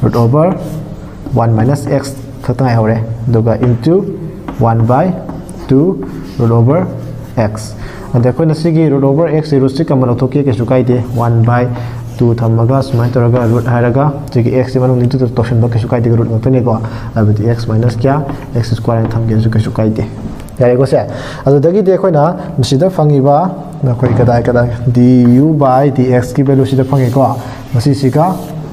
root over one minus x ꯈꯛꯇ ꯉꯥꯏꯍꯧꯔꯦ꯫ ꯑꯗꯨꯒ into one by two root over x꯫ ꯑꯗ ꯑꯩꯈꯣꯏꯅ ꯁꯤꯒꯤ root over x ꯁꯤ root ꯁꯤ common ꯂꯧꯊꯣꯛꯀꯦ, ꯀꯩꯁꯨ ꯀꯥꯏꯗꯦ꯫ One by two ꯊꯝꯃꯒ ꯁꯨꯃꯥꯏꯅ ꯇꯧꯔꯒ root ꯍꯥꯏꯔꯒ ꯁꯤꯒꯤ x ꯁꯤ ꯃꯅꯨꯡꯗ into ꯇꯧꯁꯤꯟꯕ ꯀꯩꯁꯨ ꯀꯥꯏꯗꯦ, root ꯉꯥꯛꯇꯅꯤꯀꯣ꯫ ꯑꯗꯨꯗꯤ x minus ꯀꯌꯥ? X square ꯍꯥꯏꯅ ꯊꯝꯒꯦꯁꯨ ꯀꯩꯁꯨ ꯀꯥꯏꯗꯦ꯫ ꯌꯥꯔꯦꯀꯣ ꯁꯦ? ꯑꯗꯨꯗꯒꯤꯗꯤ ꯑꯩꯈꯣꯏꯅ ꯃꯁꯤꯗ ꯐꯪꯉꯤꯕ ꯑꯩꯈꯣꯏ ꯀꯗꯥꯏ ꯀꯗꯥꯏ du by dx ꯀꯤ value ꯁꯤꯗ ꯐꯪꯉꯦꯀꯣ, ꯃꯁꯤꯁꯤꯒ꯫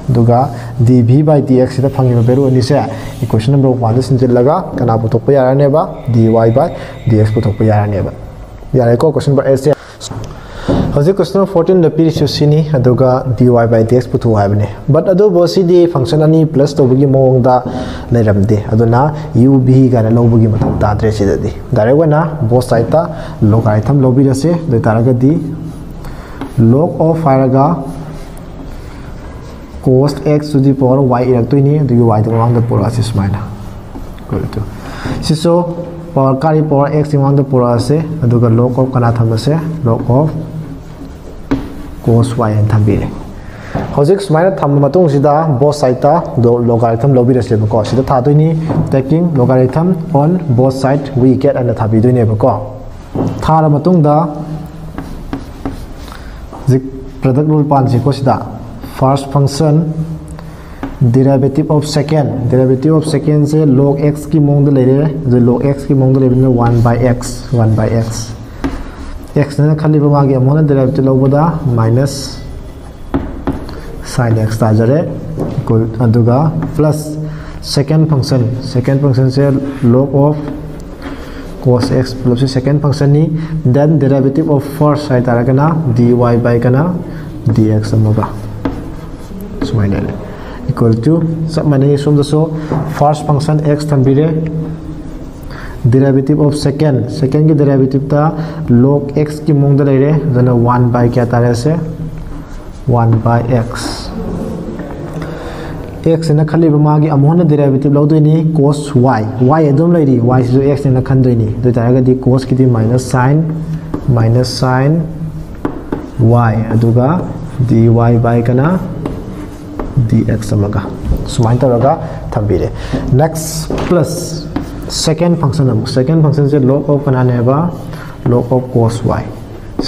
ꯑꯗꯨꯒ dv by dx ꯁꯤꯗ ꯐꯪꯉꯤꯕ value ꯑꯅꯤꯁꯦ equation number one ꯗ ꯁꯤꯟꯖꯤꯜꯂꯒ ꯀꯅꯥ ꯄꯨꯊꯣꯛꯄ ꯌꯥꯔꯅꯦꯕ? Dy by dx ꯄꯨꯊꯣꯛꯄ ꯌꯥꯔꯅꯦꯕ꯫ ꯌꯥꯔꯦꯀꯣ, question number eight ꯁꯦ꯫ ꯍꯧꯖꯤꯛ question number fourteen ꯗ ꯄꯤꯔꯤꯁꯨ ꯁꯤꯅꯤ, ꯑꯗꯨꯒ dy by dx ꯄꯨꯊꯣꯛꯎ ꯍꯥꯏꯕꯅꯤ꯫ But ꯑꯗꯨꯕꯨ ꯁꯤꯗꯤ function ꯑꯅꯤ plus ꯇꯧꯕꯒꯤ ꯃꯑꯣꯡꯗ ꯂꯩꯔꯝꯗꯦ, ꯑꯗꯨꯅ u v ꯀꯥꯏꯅ ꯂꯧꯕꯒꯤ ꯃꯊꯧ ꯇꯥꯗ꯭ꯔꯦ ꯁꯤꯗꯗꯤ꯫ Direct ꯑꯣꯏꯅ both side ꯇ logarithm ꯂꯧꯕꯤꯔꯁꯦ꯫ ꯑꯗꯨ ꯑꯣꯏꯇꯥꯔꯒꯗꯤ log of ꯍꯥꯏꯔꯒ cos x to the power y ꯏꯔꯛꯇꯣꯏꯅꯤ꯫ ꯑꯗꯨꯒꯤ y ꯗꯨ ꯃꯃꯥꯡꯗ ꯄꯨꯔꯛꯑꯁꯤ ꯁꯨꯃꯥꯏꯅ꯫ Equal to, ꯁꯤꯁꯨ power ꯀꯥꯔꯤ power x ꯀꯤ ꯃꯃꯥꯡꯗ ꯄꯨꯔꯛꯑꯁꯦ, ꯑꯗꯨꯒ log of ꯀꯅꯥ ꯊꯝꯃꯁꯦ? Log of cos y ꯍꯥꯏꯅ ꯊꯝꯕꯤꯔꯦ꯫ ꯍꯧꯖꯤꯛ ꯁꯨꯃꯥꯏꯅ ꯊꯝꯕ ꯃꯇꯨꯡꯁꯤꯗ both side ꯇ logarithm ꯂꯧꯕꯤꯔꯁꯦꯕꯀꯣ꯫ ꯁꯤꯗ ꯊꯥꯗꯣꯏꯅꯤ, taking logarithm on both side we get ꯍꯥꯏꯅ ꯊꯥꯕꯤꯗꯣꯏꯅꯦꯕꯀꯣ꯫ ꯊꯥꯔ ꯃꯇꯨꯡꯗ ꯍꯧꯖꯤꯛ product rule ꯄꯥꯟꯁꯤꯀꯣ꯫ ꯁꯤꯗ first function derivative of second, derivative of second say log x ꯀꯤ ꯃꯑꯣꯡꯗ ꯂꯩꯔꯦ꯫ ꯑꯗꯨ log x ꯀꯤ ꯃꯑꯣꯡꯗ ꯂꯩꯕꯅꯤꯅ one by x, one by x꯫ X ꯅ ꯈꯜꯂꯤꯕ ꯃꯥꯒꯤ ꯑꯃꯨꯛ ꯍꯟꯅ derivative ꯂꯧꯕꯗ minus sin x ꯇꯥꯖꯔꯦ꯫ Equal, ꯑꯗꯨꯒ plus second function, second function say log of cos x ꯄꯨꯂꯞꯁꯦ second function ꯅꯤ꯫ Then derivative of first ꯍꯥꯏꯇꯥꯔꯒꯅ dy by ꯀꯅꯥ? Dx ꯑꯃꯒ ꯁꯨꯃꯥꯏꯅ ꯂꯩꯔꯦ꯫ Equal to, ꯆꯞ ꯃꯥꯟꯅꯩ ꯁꯣꯝꯗꯁꯨ first function x ꯊꯝꯕꯤꯔꯦ, Derivative of second, second ꯀꯤ derivative ꯇ log x ꯀꯤ ꯃꯑꯣꯡꯗ ꯂꯩꯔꯦ, ꯑꯗꯨꯅ one by ꯀꯌꯥ ꯇꯥꯔꯦ ꯁꯦ? One by x. X ꯅ ꯈꯜꯂꯤꯕ ꯃꯥꯒꯤ ꯑꯃꯨꯛ ꯍꯟꯅ derivative ꯂꯧꯗꯣꯏꯅꯤ, cos y, y ꯑꯗꯨꯝ ꯂꯩꯔꯤ, y ꯁꯤꯁꯨ x ꯅ ꯈꯟꯗꯣꯏꯅꯤ꯫ ꯑꯗꯨ ꯑꯣꯏꯇꯥꯔꯒꯗꯤ cos ꯀꯤꯗꯤ minus sine, minus sine y, ꯑꯗꯨꯒ dy by ꯀꯅꯥ? Dx ꯑꯃꯒ꯫ ꯁꯨꯃꯥꯏꯅ ꯇꯧꯔꯒ ꯊꯝꯕꯤꯔꯦ꯫ Next, plus second function ꯑꯃꯨꯛ, second function say log of ꯀꯅꯥꯅꯦꯕ? Log of cos y꯫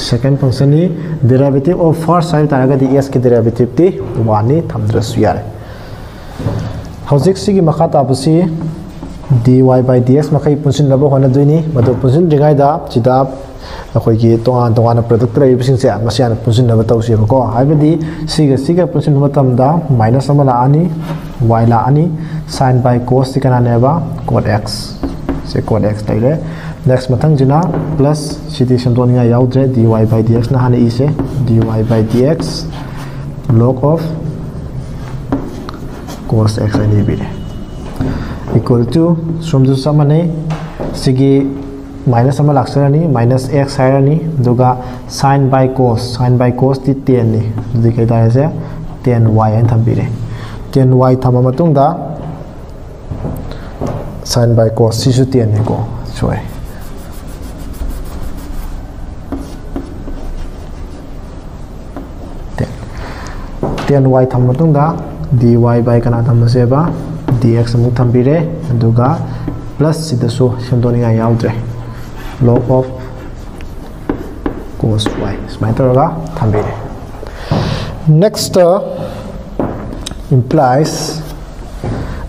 Second function ꯅꯤ꯫ Derivative of first ꯍꯥꯏꯕ ꯇꯥꯔꯒꯗꯤ x ꯀꯤ derivative ꯇꯤ one ꯅꯤ, ꯊꯝꯗ꯭ꯔꯁꯨ ꯌꯥꯔꯦ꯫ ꯍꯧꯖꯤꯛ ꯁꯤꯒꯤ ꯃꯈꯥ ꯇꯥꯕꯁꯤ dy by dx ꯃꯈꯩ ꯄꯨꯟꯁꯤꯟꯅꯕ ꯍꯣꯠꯅꯗꯣꯏꯅꯤ꯫ ꯃꯗꯨ ꯄꯨꯟꯁꯤꯟꯗ꯭ꯔꯤꯉꯩꯗ ꯁꯤꯗ ꯑꯩꯈꯣꯏꯒꯤ ꯇꯣꯉꯥꯟ ꯇꯣꯉꯥꯟꯅ product ꯇ ꯂꯩꯔꯤꯕꯁꯤꯡꯁꯦ ꯃꯁꯤ ꯍꯥꯟꯅ ꯄꯨꯟꯁꯤꯟꯅꯕ ꯇꯧꯁꯦꯕꯀꯣ꯫ ꯍꯥꯏꯕꯗꯤ ꯁꯤꯒ ꯁꯤꯒ ꯄꯨꯟꯁꯤꯟꯕ ꯃꯇꯝꯗ minus ꯑꯃ ꯂꯥꯛꯑꯅꯤ, y ꯂꯥꯛꯑꯅꯤ, sine by cos ꯁꯤ ꯀꯅꯥꯅꯦꯕ? Cot x꯫ ꯁꯦ cot x ꯂꯩꯔꯦ꯫ Next ꯃꯊꯪꯁꯤꯅ plus, ꯁꯤꯗꯤ ꯁꯦꯝꯗꯣꯛꯅꯤꯡꯉꯥꯏ ꯌꯥꯎꯗ꯭ꯔꯦ, dy by dx ꯅ ꯍꯥꯟꯅ ꯏꯁꯦ, dy by dx log of cos x ꯍꯥꯏꯅ ꯏꯕꯤꯔꯦ꯫ Equal to, ꯁꯣꯝꯗꯁꯨ ꯆꯞ ꯃꯥꯟꯅꯩ, ꯁꯤꯒꯤ minus ꯑꯃ ꯂꯥꯛꯆꯔꯅꯤ, minus x ꯍꯥꯏꯔꯅꯤ, ꯑꯗꯨꯒ sine by cos, sine by cos T ten ꯅꯤ, ꯑꯗꯨꯗꯤ ꯀꯩ ꯇꯥꯔꯦ ꯁꯦ? Ten y ꯍꯥꯏꯅ ꯊꯝꯕꯤꯔꯦ꯫ Ten y ꯊꯝꯃ ꯃꯇꯨꯡꯗ sine by cos ꯁꯤꯁꯨ ten ꯅꯤꯀꯣ, ꯁꯣꯏ꯫ Ten y ꯊꯝꯃ ꯃꯇꯨꯡꯗ dy by ꯀꯅꯥ ꯊꯝꯃꯁꯦꯕ? Dx ꯑꯃꯨꯛ ꯊꯝꯕꯤꯔꯦ, ꯑꯗꯨꯒ plus ꯁꯤꯗꯁꯨ ꯁꯦꯝꯗꯣꯛꯅꯤꯡꯉꯥꯏ ꯌꯥꯎꯗ꯭ꯔꯦ, log of cos y꯫ ꯁꯨꯃꯥꯏꯅ ꯇꯧꯔꯒ ꯊꯝꯕꯤꯔꯦ꯫ Next implies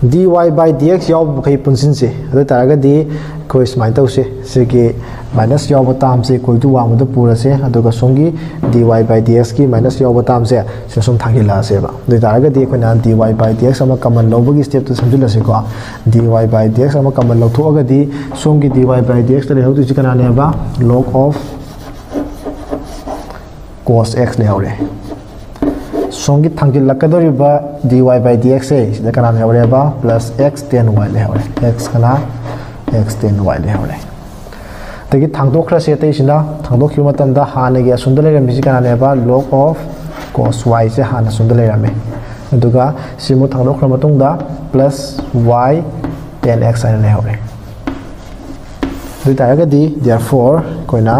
dy by dx ꯌꯥꯎꯕ ꯃꯈꯩ ꯄꯨꯟꯁꯤꯟꯁꯤ꯫ ꯑꯗꯨ ꯑꯣꯏ ꯇꯥꯔꯒꯗꯤ ꯑꯩꯈꯣꯏ ꯁꯨꯃꯥꯏꯅ ꯇꯧꯁꯤ, ꯁꯤꯒꯤ minus ꯌꯥꯎꯕ term ꯁꯦ equal to ꯋꯥꯡꯃꯗ ꯄꯨꯔꯁꯦ, ꯑꯗꯨꯒ ꯁꯣꯝꯒꯤ dy by dx ꯀꯤ minus ꯌꯥꯎꯕ term ꯁꯦ ꯁꯤꯗ ꯁꯨꯝ ꯊꯥꯡꯖꯤꯜꯂꯛꯑꯁꯦꯕ꯫ ꯑꯗꯨ ꯑꯣꯏ ꯇꯥꯔꯒꯗꯤ ꯑꯩꯈꯣꯏꯅ dy by dx ꯑꯃ common ꯂꯧꯕꯒꯤ step ꯇꯨ ꯁꯝꯖꯤꯜꯂꯁꯤꯀꯣ꯫ Dy by dx ꯑꯃ common ꯂꯧꯊꯣꯛꯑꯒꯗꯤ ꯁꯣꯝꯒꯤ dy by dx ꯇ ꯂꯩꯍꯧꯗꯣꯏꯁꯤ ꯀꯅꯥꯅꯦꯕ? Log of cos x ꯂꯩꯍꯧꯔꯦ꯫ ꯁꯣꯝꯒꯤ ꯊꯥꯡꯖꯤꯜꯂꯛꯀꯗꯧꯔꯤꯕ dy by dx ꯁꯦ ꯁꯤꯗ ꯀꯅꯥ ꯂꯩꯍꯧꯔꯦꯕ? Plus x tan y ꯂꯩꯍꯧꯔꯦ꯫ X ꯀꯅꯥ? x tan y ꯂꯩꯍꯧꯔꯦ꯫ ꯑꯗꯒꯤ ꯊꯥꯡꯗꯣꯛꯈ꯭ꯔꯁꯤ꯫ ꯑꯇꯩꯁꯤꯅ ꯊꯥꯡꯗꯣꯛꯈꯤꯕ ꯃꯇꯝꯗ ꯍꯥꯟꯅꯒꯤ ꯑꯁꯣꯝꯗ ꯂꯩꯔꯝꯃꯤꯁꯤ ꯀꯅꯥꯅꯦꯕ? Log of cos y ꯁꯦ ꯍꯥꯟꯅ ꯑꯁꯣꯝꯗ ꯂꯩꯔꯝꯃꯦ꯫ ꯑꯗꯨꯒ ꯁꯤꯃꯨꯛ ꯊꯥꯡꯗꯣꯛꯈ꯭ꯔ ꯃꯇꯨꯡꯗ plus y tan x ꯍꯥꯏꯅ ꯂꯩꯍꯧꯔꯦ꯫ ꯑꯗꯨ ꯑꯣꯏꯇꯥꯔꯒꯗꯤ therefore ꯑꯩꯈꯣꯏꯅ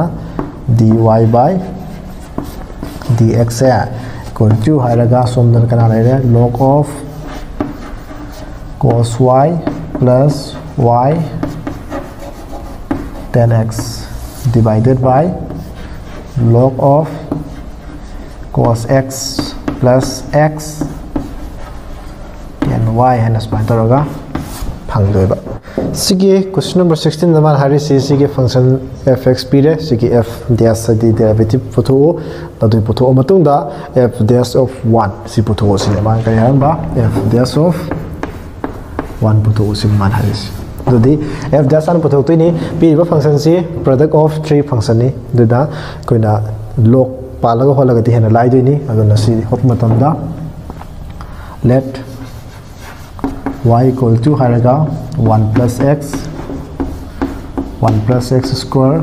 dy by dx say equal to ꯍꯥꯏꯔꯒ ꯁꯣꯝꯗꯅ ꯀꯅꯥ ꯂꯩꯔꯦ? Log of cos y plus y tan x divided by log of cos x plus x tan y ꯍꯥꯏꯅ ꯁꯨꯃꯥꯏꯅ ꯇꯧꯔꯒ ꯐꯪꯗꯣꯏꯕ꯫ ꯁꯤꯒꯤ question number sixteen ꯗ ꯃꯥꯅ ꯍꯥꯏꯔꯤꯁꯤ ꯁꯤꯒꯤ function f x ꯄꯤꯔꯦ, ꯁꯤꯒꯤ f dash ꯍꯥꯏꯗꯤ derivative ꯄꯨꯊꯣꯛꯎ꯫ ꯑꯗꯨ ꯄꯨꯊꯣꯛꯑ ꯃꯇꯨꯡꯗ f dash of one ꯁꯤ ꯄꯨꯊꯣꯛꯑꯣ ꯁꯤꯅꯦ ꯃꯥꯅ ꯀꯔꯤ ꯍꯥꯏꯔꯝꯕ? F dash of one ꯄꯨꯊꯣꯛꯎ ꯁꯤꯅꯤ ꯃꯥꯅ ꯍꯥꯏꯔꯤꯁꯤ꯫ ꯑꯗꯨꯗꯤ f dash ꯍꯥꯟꯅ ꯄꯨꯊꯣꯛꯇꯣꯏꯅꯤ꯫ ꯄꯤꯔꯤꯕ function ꯁꯤ product of three function ꯅꯤ꯫ ꯑꯗꯨꯅ ꯑꯩꯈꯣꯏꯅ log ꯄꯥꯜꯂꯒ ꯍꯣꯠꯂꯒꯗꯤ ꯍꯦꯟꯅ ꯂꯥꯏꯗꯣꯏꯅꯤ꯫ ꯑꯗꯨꯅ ꯁꯤ ꯍꯣꯠꯄ ꯃꯇꯝꯗ let y equal to ꯍꯥꯏꯔꯒ one plus x, one plus x square,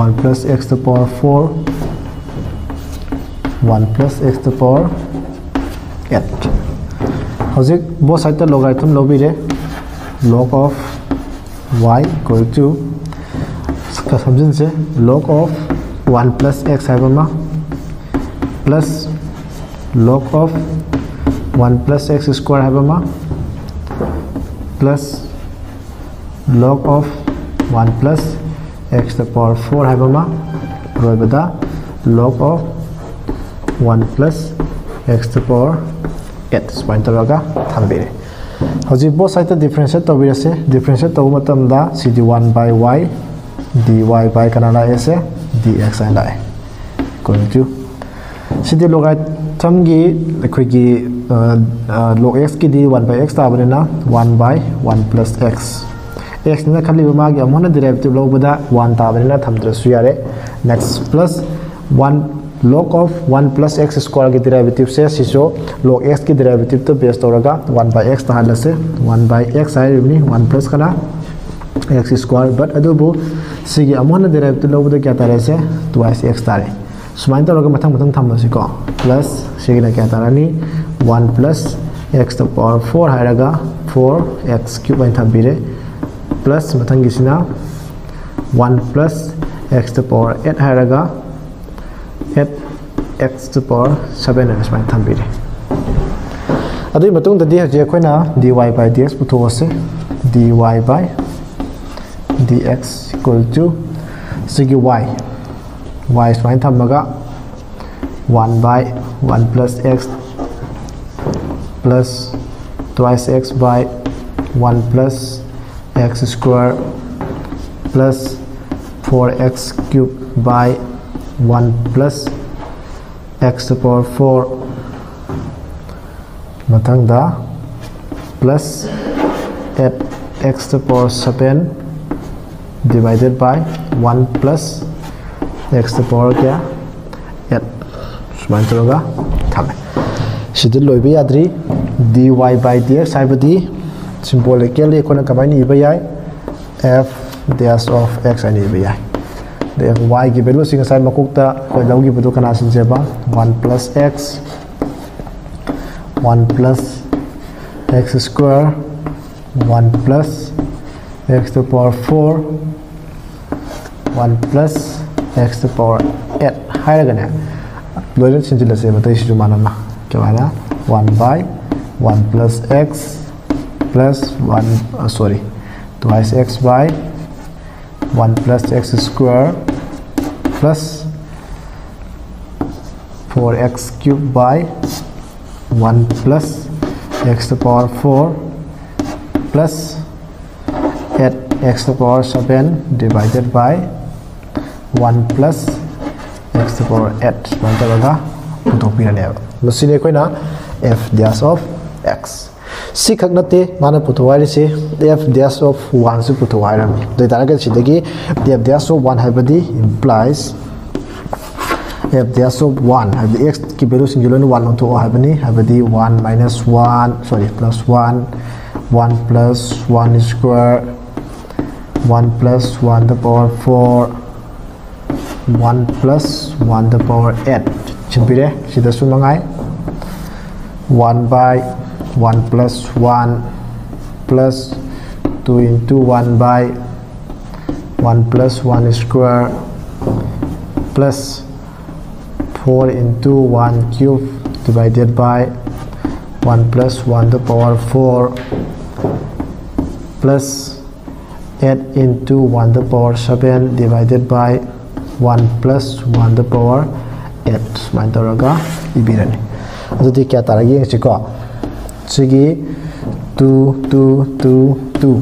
one plus x to the power four, one plus x to the power eight꯫ ꯍꯧꯖꯤꯛ both side ꯇ logarithm ꯂꯧꯕꯤꯔꯦ꯫ Log of y equal to ꯈꯔ ꯁꯝꯖꯤꯟꯁꯦ, log of one plus x ꯍꯥꯏꯕ ꯑꯃ plus log of one plus x square ꯍꯥꯏꯕ ꯑꯃ plus log of one plus x to the power four ꯍꯥꯏꯕ ꯑꯃ, ꯑꯔꯣꯏꯕꯗ log of one plus x to the power eight ꯁꯨꯃꯥꯏꯅ ꯇꯧꯔꯒ ꯊꯝꯕꯤꯔꯦ꯫ ꯍꯧꯖꯤꯛ both side ꯇ differentiate ꯇꯧꯕꯤꯔꯁꯦ꯫ Differentiate ꯇꯧꯕ ꯃꯇꯝꯗ ꯁꯤꯗꯤ one by y, dy by ꯀꯅꯥ ꯂꯥꯛꯑꯦ? ꯁꯦ dx ꯍꯥꯏꯅ ꯂꯥꯛꯑꯦ꯫ Equal to ꯁꯤꯗꯤ logarithm ꯒꯤ ꯑꯩꯈꯣꯏꯒꯤ log x ꯀꯤꯗꯤ one by x ꯇꯥꯕꯅꯤꯅ one by one plus x꯫ X ꯅꯤꯅ ꯈꯜꯂꯤꯕ ꯃꯥꯒꯤ ꯑꯃꯨꯛ ꯍꯟꯅ derivative ꯂꯧꯕꯗ one ꯇꯥꯕꯅꯤꯅ ꯊꯝꯗ꯭ꯔꯁꯨ ꯌꯥꯔꯦ꯫ Next plus one Log of one plus x square ꯒꯤ derivative ꯁꯦ ꯁꯤꯁꯨ log x ꯀꯤ derivative ꯇ base ꯇꯧꯔꯒ one by x ꯇꯥꯍꯜꯂꯁꯦ꯫ One by x ꯍꯥꯏꯔꯤꯕꯅꯤ, one plus ꯀꯅꯥ? X square, but ꯑꯗꯨꯕꯨ ꯁꯤꯒꯤ ꯑꯃꯨꯛ ꯍꯟꯅ derivative ꯂꯧꯕꯗ ꯀꯌꯥ ꯇꯥꯔꯦꯁꯦ? Twice x ꯇꯥꯔꯦ꯫ ꯁꯨꯃꯥꯏꯅ ꯇꯧꯔꯒ ꯃꯊꯪ ꯃꯊꯪ ꯊꯝꯃꯁꯤꯀꯣ꯫ Plus ꯁꯤꯒꯤꯅ ꯀꯌꯥ ꯇꯥꯔꯅꯤ? One plus x to power four ꯍꯥꯏꯔꯒ four x cube ꯑꯣꯏꯅ ꯊꯝꯕꯤꯔꯦ꯫ Plus ꯃꯊꯪꯒꯤꯁꯤꯅ one plus x to power eight ꯍꯥꯏꯔꯒ eight x to power seven ꯍꯥꯏꯅ ꯁꯨꯃꯥꯏꯅ ꯊꯝꯕꯤꯔꯦ꯫ ꯑꯗꯨꯒꯤ ꯃꯇꯨꯡꯗꯗꯤ ꯍꯧꯖꯤꯛ ꯑꯩꯈꯣꯏꯅ dy by dx ꯄꯨꯊꯣꯛꯑꯁꯦ꯫ Dy by dx equal to ꯁꯤꯒꯤ y, y ꯁꯨꯃꯥꯏꯅ ꯊꯝꯃꯒ one by one plus x plus twice x by one plus x square plus four x cube by one plus x to power four, ꯃꯊꯪꯗ plus eight x to power seven divided by one plus x to power ꯀꯌꯥ? Eight꯫ ꯁꯨꯃꯥꯏꯅ ꯇꯧꯔꯒ ꯊꯝꯃꯦ꯫ ꯁꯤꯗ ꯂꯣꯏꯕ ꯌꯥꯗ꯭ꯔꯤ꯫ Dy by dx ꯍꯥꯏꯕꯗꯤ symbolically ꯑꯩꯈꯣꯏꯅ ꯀꯃꯥꯏꯅ ꯏꯕ ꯌꯥꯏ? F dash of x ꯍꯥꯏꯅ ꯏꯕ ꯌꯥꯏ꯫ ꯑꯗꯩ y ꯒꯤ value ꯁꯤ ꯉꯁꯥꯏ ꯃꯀꯣꯛꯇ ꯑꯩꯈꯣꯏ ꯂꯧꯈꯤꯕꯗꯨ ꯀꯅꯥ ꯁꯤꯟꯁꯦꯕ? One plus x, one plus x square, one plus x to power four, one plus x to power eight ꯍꯥꯏꯔꯒꯅꯦ, ꯂꯣꯏꯅ ꯁꯤꯟꯖꯤꯜꯂꯁꯦ ꯃꯇꯩꯁꯤꯁꯨ ꯃꯥꯟꯅꯅ꯫ ꯀꯃꯥꯏꯅ? One by one plus x plus one, sorry, twice x by one plus x square plus four x cube by one plus x to power four plus eight x to power seven divided by one plus x to power eight ꯁꯨꯃꯥꯏꯅ ꯇꯧꯔꯒ ꯄꯨꯊꯣꯛꯄꯤꯔꯅꯦꯕ꯫ ꯃꯁꯤꯅꯤ ꯑꯩꯈꯣꯏꯅ F dash of x꯫ ꯁꯤꯈꯛ ꯅꯠꯇꯦ ꯃꯥꯅ ꯄꯨꯊꯣꯛ ꯍꯥꯏꯔꯤꯁꯦ, F dash of one ꯁꯨ ꯄꯨꯊꯣꯛ ꯍꯥꯏꯔꯝꯃꯤ꯫ ꯑꯗꯨ ꯑꯣꯏꯇꯥꯔꯒꯗꯤ ꯁꯤꯗꯒꯤ F dash of one ꯍꯥꯏꯕꯗꯤ implies F dash of one ꯍꯥꯏꯕꯗꯤ x ꯀꯤ value ꯁꯤꯡꯁꯦ ꯂꯣꯏꯅ one ꯑꯣꯟꯊꯣꯛꯑꯣ ꯍꯥꯏꯕꯅꯤ꯫ ꯍꯥꯏꯕꯗꯤ one minus one, sorry, plus one, one plus one square, one plus one the power four, one plus one the power eight ꯁꯤꯟꯕꯤꯔꯦ꯫ ꯁꯤꯗꯁꯨ ꯃꯉꯥꯏ, one by one plus one plus two into one by one plus one square plus four into one cube divided by one plus one the power four plus eight into one the power seven divided by one plus one the power eight ꯁꯨꯃꯥꯏꯅ ꯇꯧꯔꯒ ꯏꯕꯤꯔꯅꯤ꯫ ꯑꯗꯨꯗꯤ ꯀꯌꯥ ꯇꯥꯔꯒꯦ ꯌꯦꯡꯁꯤꯀꯣ꯫ ꯁꯤꯒꯤ two two two two,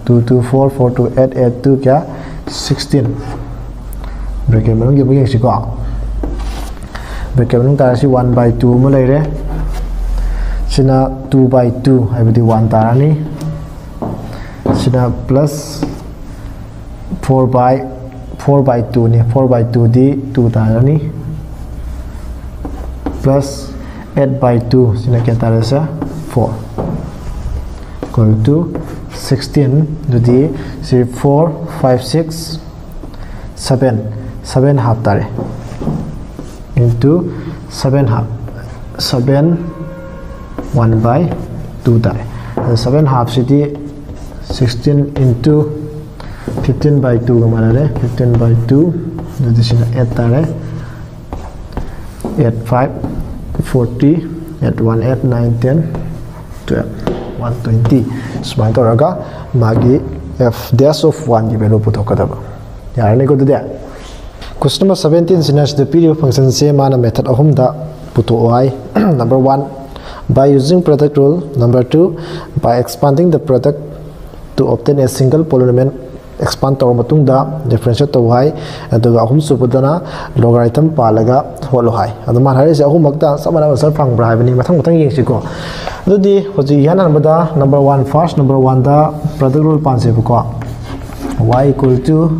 two two four, four two eight, eight two ꯀꯌꯥ, sixteen꯫ Bracket ꯃꯅꯨꯡꯒꯤ ꯑꯃꯨꯛ ꯌꯦꯡꯁꯤꯀꯣ꯫ Bracket ꯃꯅꯨꯡ ꯇꯥꯔꯁꯤ one by two ꯑꯃ ꯂꯩꯔꯦ꯫ ꯁꯤꯅ two by two ꯍꯥꯏꯕꯗꯤ one ꯇꯥꯔꯅꯤ꯫ ꯁꯤꯅ plus four by, four by two ꯅꯤ꯫ Four by two D two ꯇꯥꯔꯅꯤ꯫ Plus eight by two, ꯁꯤꯅ ꯀꯌꯥ ꯇꯥꯔꯦ ꯁꯦ? Four equal to sixteen꯫ ꯑꯗꯨꯗꯤ ꯁꯤ four, five, six, seven, seven half ꯇꯥꯔꯦ꯫ Into seven half, seven one by two ꯇꯥꯔꯦ꯫ ꯑꯗꯣ seven half CD sixteen into fifteen by two ꯒ ꯃꯥꯟꯅꯔꯦ꯫ Fifteen by two, ꯑꯗꯨꯗꯤ ꯁꯤꯅ eight ꯇꯥꯔꯦ꯫ Eight five forty, eight one eight, nine ten, twelve, one twenty꯫ ꯁꯨꯃꯥꯏꯅ ꯇꯧꯔꯒ ꯃꯥꯒꯤ F dash of one ꯒꯤ value ꯄꯨꯊꯣꯛꯀꯗꯕ꯫ ꯌꯥꯔꯅꯤꯀꯣ ꯑꯗꯨꯗꯤ? Question number seventeen ꯁꯤꯅ ꯁꯤꯗ ꯄꯤꯔꯤꯕ function ꯁꯦ ꯃꯥꯅ method ꯑꯍꯨꯝꯗ ꯄꯨꯊꯣꯛꯑꯣ ꯍꯥꯏ꯫ Number one, by using product rule꯫ Number two, by expanding the product to obtain a single polynomial꯫ Expand ꯇꯧꯔ ꯃꯇꯨꯡꯗ differentiate ꯇꯧ ꯍꯥꯏ꯫ ꯑꯗꯨꯒ ꯑꯍꯨꯝꯁꯨꯕꯗꯅ logarithm ꯄꯥꯜꯂꯒ ꯍꯣꯠꯂꯨ ꯍꯥꯏ꯫ ꯑꯗꯣ ꯃꯥꯅ ꯍꯥꯏꯔꯤꯁꯦ ꯑꯍꯨꯝꯃꯛꯇ ꯆꯞ ꯃꯥꯟꯅꯕ answer ꯐꯪꯕ꯭ꯔꯥ ꯍꯥꯏꯕꯅꯤ꯫ ꯃꯊꯪ ꯃꯊꯪ ꯌꯦꯡꯁꯤꯀꯣ꯫ ꯑꯗꯨꯗꯤ ꯍꯧꯖꯤꯛ ꯏꯍꯥꯟ ꯍꯥꯟꯕꯗ number one, first number one the product rule ꯄꯥꯟꯁꯦꯕꯀꯣ꯫ Y equal to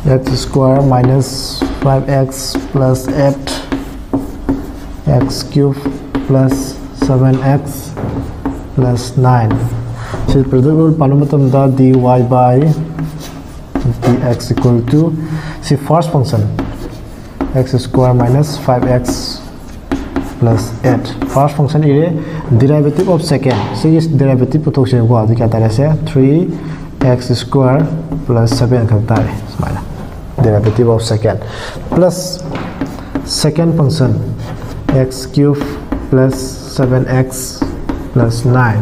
x square minus five x plus eight, x cube plus seven x plus nine. ꯁꯤ product rule ꯄꯥꯟꯕ ꯃꯇꯝꯗ dy by dx equal to, ꯁꯤ first function, x square minus five x plus eight, first function ꯏꯔꯦ꯫ Derivative of second, ꯁꯤꯒꯤ derivative ꯄꯨꯊꯣꯛꯁꯦꯕꯀꯣ꯫ ꯑꯗꯨ ꯀꯌꯥ ꯇꯥꯔꯦ? ꯁꯦ three x square plus seven ꯈꯛ ꯇꯥꯔꯦ꯫ ꯁꯨꯃꯥꯏꯅ derivative of second plus second function, x cube plus seven x plus nine,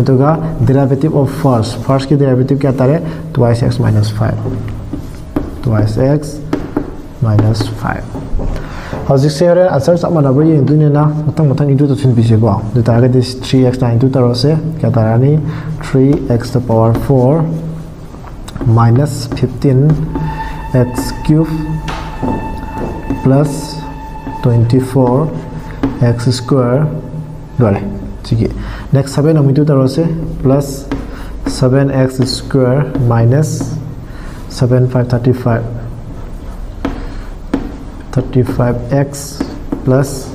ꯑꯗꯨꯒ derivative of first, first ꯀꯤ derivative ꯀꯌꯥ ꯇꯥꯔꯦ? Twice x minus five, twice x minus five꯫ ꯍꯧꯖꯤꯛꯁꯦ ꯍꯣꯔꯦꯟ answer ꯆꯞ ꯃꯥꯟꯅꯕ꯭ꯔꯥ ꯌꯦꯡꯗꯣꯏꯅꯤꯅ ꯃꯊꯪ ꯃꯊꯪ into ꯇꯧꯁꯤꯟꯕꯤꯁꯦꯀꯣ꯫ ꯑꯗꯨ ꯑꯣꯏ ꯇꯥꯔꯒꯗꯤ three x ꯅ into ꯇꯧꯔꯁꯦ꯫ ꯀꯌꯥ ꯇꯥꯔꯅꯤ? Three x to the power four minus fifteen x cube plus twenty four x square꯫ ꯂꯣꯏꯔꯦ꯫ ꯁꯤꯒꯤ next seven ꯑꯃꯨꯛ into ꯇꯧꯔꯁꯦ꯫ Plus seven x square minus seven five thirty five, thirty five x plus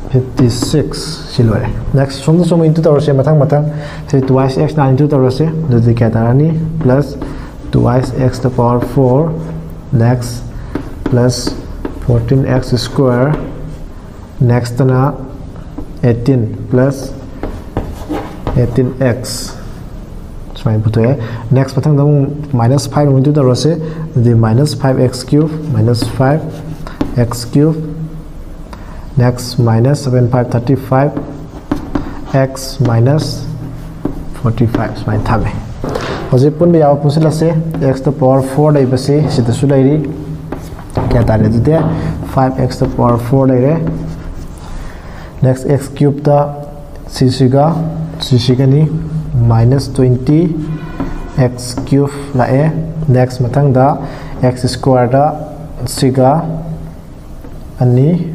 fifty six꯫ ꯁꯤ ꯂꯣꯏꯔꯦ꯫ Next ꯁꯣꯝꯗꯁꯨ ꯑꯃꯨꯛ into ꯇꯧꯔꯁꯦ ꯃꯊꯪ ꯃꯊꯪ꯫ ꯁꯤ twice x ꯅ into ꯇꯧꯔꯁꯦ꯫ ꯑꯗꯨꯗꯤ ꯀꯌꯥ ꯇꯥꯔꯅꯤ? Plus twice x to the power four, next plus fourteen x square, next ꯅ eighteen plus eighteen x꯫ ꯁꯨꯃꯥꯏꯅ ꯄꯨꯊꯣꯛꯑꯦ꯫ Next ꯃꯊꯪꯗ ꯑꯃꯨꯛ minus five ꯑꯃꯨꯛ into ꯇꯧꯔꯁꯦ꯫ ꯑꯗꯨꯗꯤ minus five x cube minus five x cube, next minus seven five thirty five x minus forty five꯫ ꯁꯨꯃꯥꯏꯅ ꯊꯝꯃꯦ꯫ ꯍꯧꯖꯤꯛ ꯄꯨꯟꯕ ꯌꯥꯕ ꯄꯨꯟꯁꯤꯜꯂꯁꯦ꯫ X to the power four ꯂꯩꯕꯁꯦ ꯁꯤꯗꯁꯨ ꯂꯩꯔꯤ꯫ ꯀꯌꯥ ꯇꯥꯔꯦ ꯑꯗꯨꯗꯤ? Five x to the power four ꯂꯩꯔꯦ꯫ Next x cube ꯇ ꯁꯤꯁꯤꯒ ꯁꯤꯁꯤꯒꯅꯤ, minus twenty x cube ꯂꯥꯛꯑꯦ꯫ Next ꯃꯊꯪꯗ x square ꯗ ꯁꯤꯒ ꯑꯅꯤ,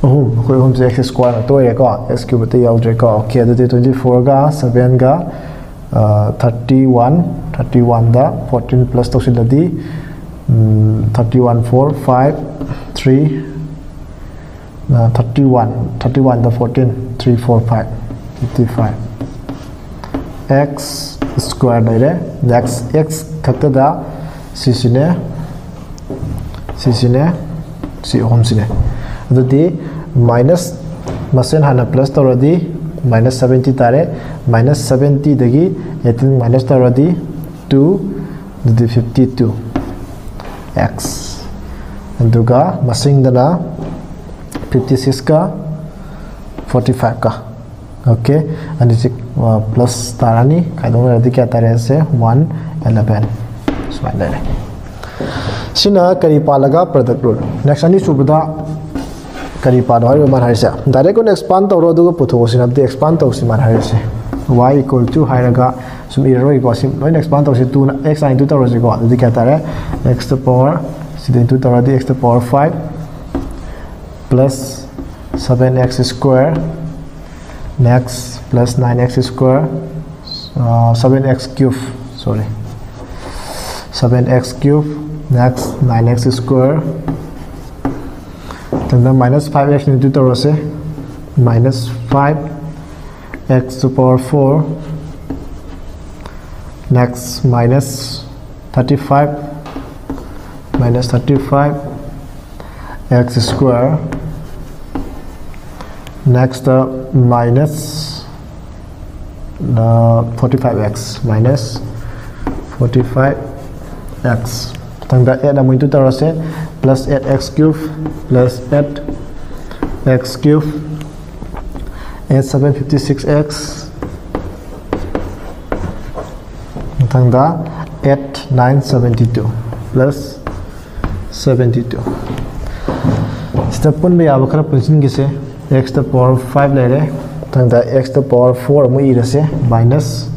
ꯑꯍꯨꯝ, ꯑꯩꯈꯣꯏ ꯑꯍꯨꯝꯁꯦ x square ꯉꯥꯛꯇ ꯑꯣꯏꯔꯦꯀꯣ, x cube ꯑꯇꯩ ꯌꯥꯎꯗ꯭ꯔꯦꯀꯣ꯫ Okay, ꯑꯗꯨꯗꯤ twenty four ꯒ seven ꯒ thirty one, thirty one ꯗ fourteen plus ꯇꯧꯁꯤꯜꯂꯗꯤ Thirty one four five three, thirty one, thirty one ꯗ fourteen, three four five, fifty five. X square ꯂꯩꯔꯦ꯫ Next x ꯈꯛꯇꯗ ꯁꯤꯁꯤꯅꯦ, ꯁꯤꯁꯤꯅꯦ, ꯁꯤ ꯑꯍꯨꯝꯁꯤꯅꯦ꯫ ꯑꯗꯨꯗꯤ minus ꯃꯁꯦꯟ ꯍꯥꯟꯅ plus ꯇꯧꯔꯗꯤ minus seventy ꯇꯥꯔꯦ꯫ Minus seventy ꯗꯒꯤ eighteen minus ꯇꯧꯔꯗꯤ two, ꯑꯗꯨꯗꯤ fifty two x꯫ ꯑꯗꯨꯒ ꯃꯁꯤꯡꯗꯅ fifty six ꯀ forty five ꯀ꯫ Okay, ꯑꯅꯤꯁꯤ plus ꯇꯥꯔꯅꯤ꯫ ꯈꯥꯏꯗꯣꯛꯅꯔꯗꯤ ꯀꯌꯥ ꯇꯥꯔꯦ? ꯁꯦ one eleven꯫ ꯁꯨꯃꯥꯏꯅ ꯂꯩꯔꯦ꯫ ꯁꯤꯅ ꯀꯔꯤ ꯄꯥꯜꯂꯒ? Product rule꯫ Next ꯑꯅꯤꯁꯨꯕꯗ ꯀꯔꯤ ꯄꯥꯜꯂꯣ ꯍꯥꯏꯔꯤꯕ ꯃꯥꯅ ꯍꯥꯏꯔꯤꯁꯦ? Direct ꯑꯣꯏꯅ expand ꯇꯧꯔꯣ, ꯑꯗꯨꯒ ꯄꯨꯊꯣꯛꯑꯣ ꯁꯤꯅ꯫ ꯑꯗꯨꯗꯤ expand ꯇꯧꯁꯤ ꯃꯥꯅ ꯍꯥꯏꯔꯤꯁꯦ꯫ Y equal to ꯍꯥꯏꯔꯒ ꯁꯨꯝ ꯏꯔꯔꯣꯏꯀꯣ, ꯁꯤ ꯂꯣꯏꯅ expand ꯇꯧꯁꯤ꯫ Two ꯅ x ꯅ into ꯇꯧꯔꯁꯤꯀꯣ꯫ ꯑꯗꯨꯗꯤ ꯀꯌꯥ ꯇꯥꯔꯦ? X to power, ꯁꯤꯗ into ꯇꯧꯔꯗꯤ x to power five plus seven x square, next plus nine x square, seven x cube, sorry, seven x cube, next nine x square, ꯃꯊꯪꯗ minus five x into ꯇꯧꯔꯁꯦ꯫ Minus five x to power four, next minus thirty five, minus thirty five x square, next minus forty five x, minus forty five x꯫ ꯃꯊꯪꯗ eight ꯑꯃꯨꯛ into ꯇꯧꯔꯁꯦ꯫ Plus eight x cube plus eight x cube, eight seven fifty six x, ꯃꯊꯪꯗ eight nine seventy two plus seventy two꯫ ꯁꯤꯗ ꯄꯨꯟꯕ ꯌꯥꯕ ꯈꯔ ꯄꯨꯟꯁꯤꯟꯈꯤꯁꯦ꯫ X to power five ꯂꯩꯔꯦ꯫ ꯃꯊꯪꯗ x to power four ꯑꯃꯨꯛ ꯏꯔꯁꯦ꯫ Minus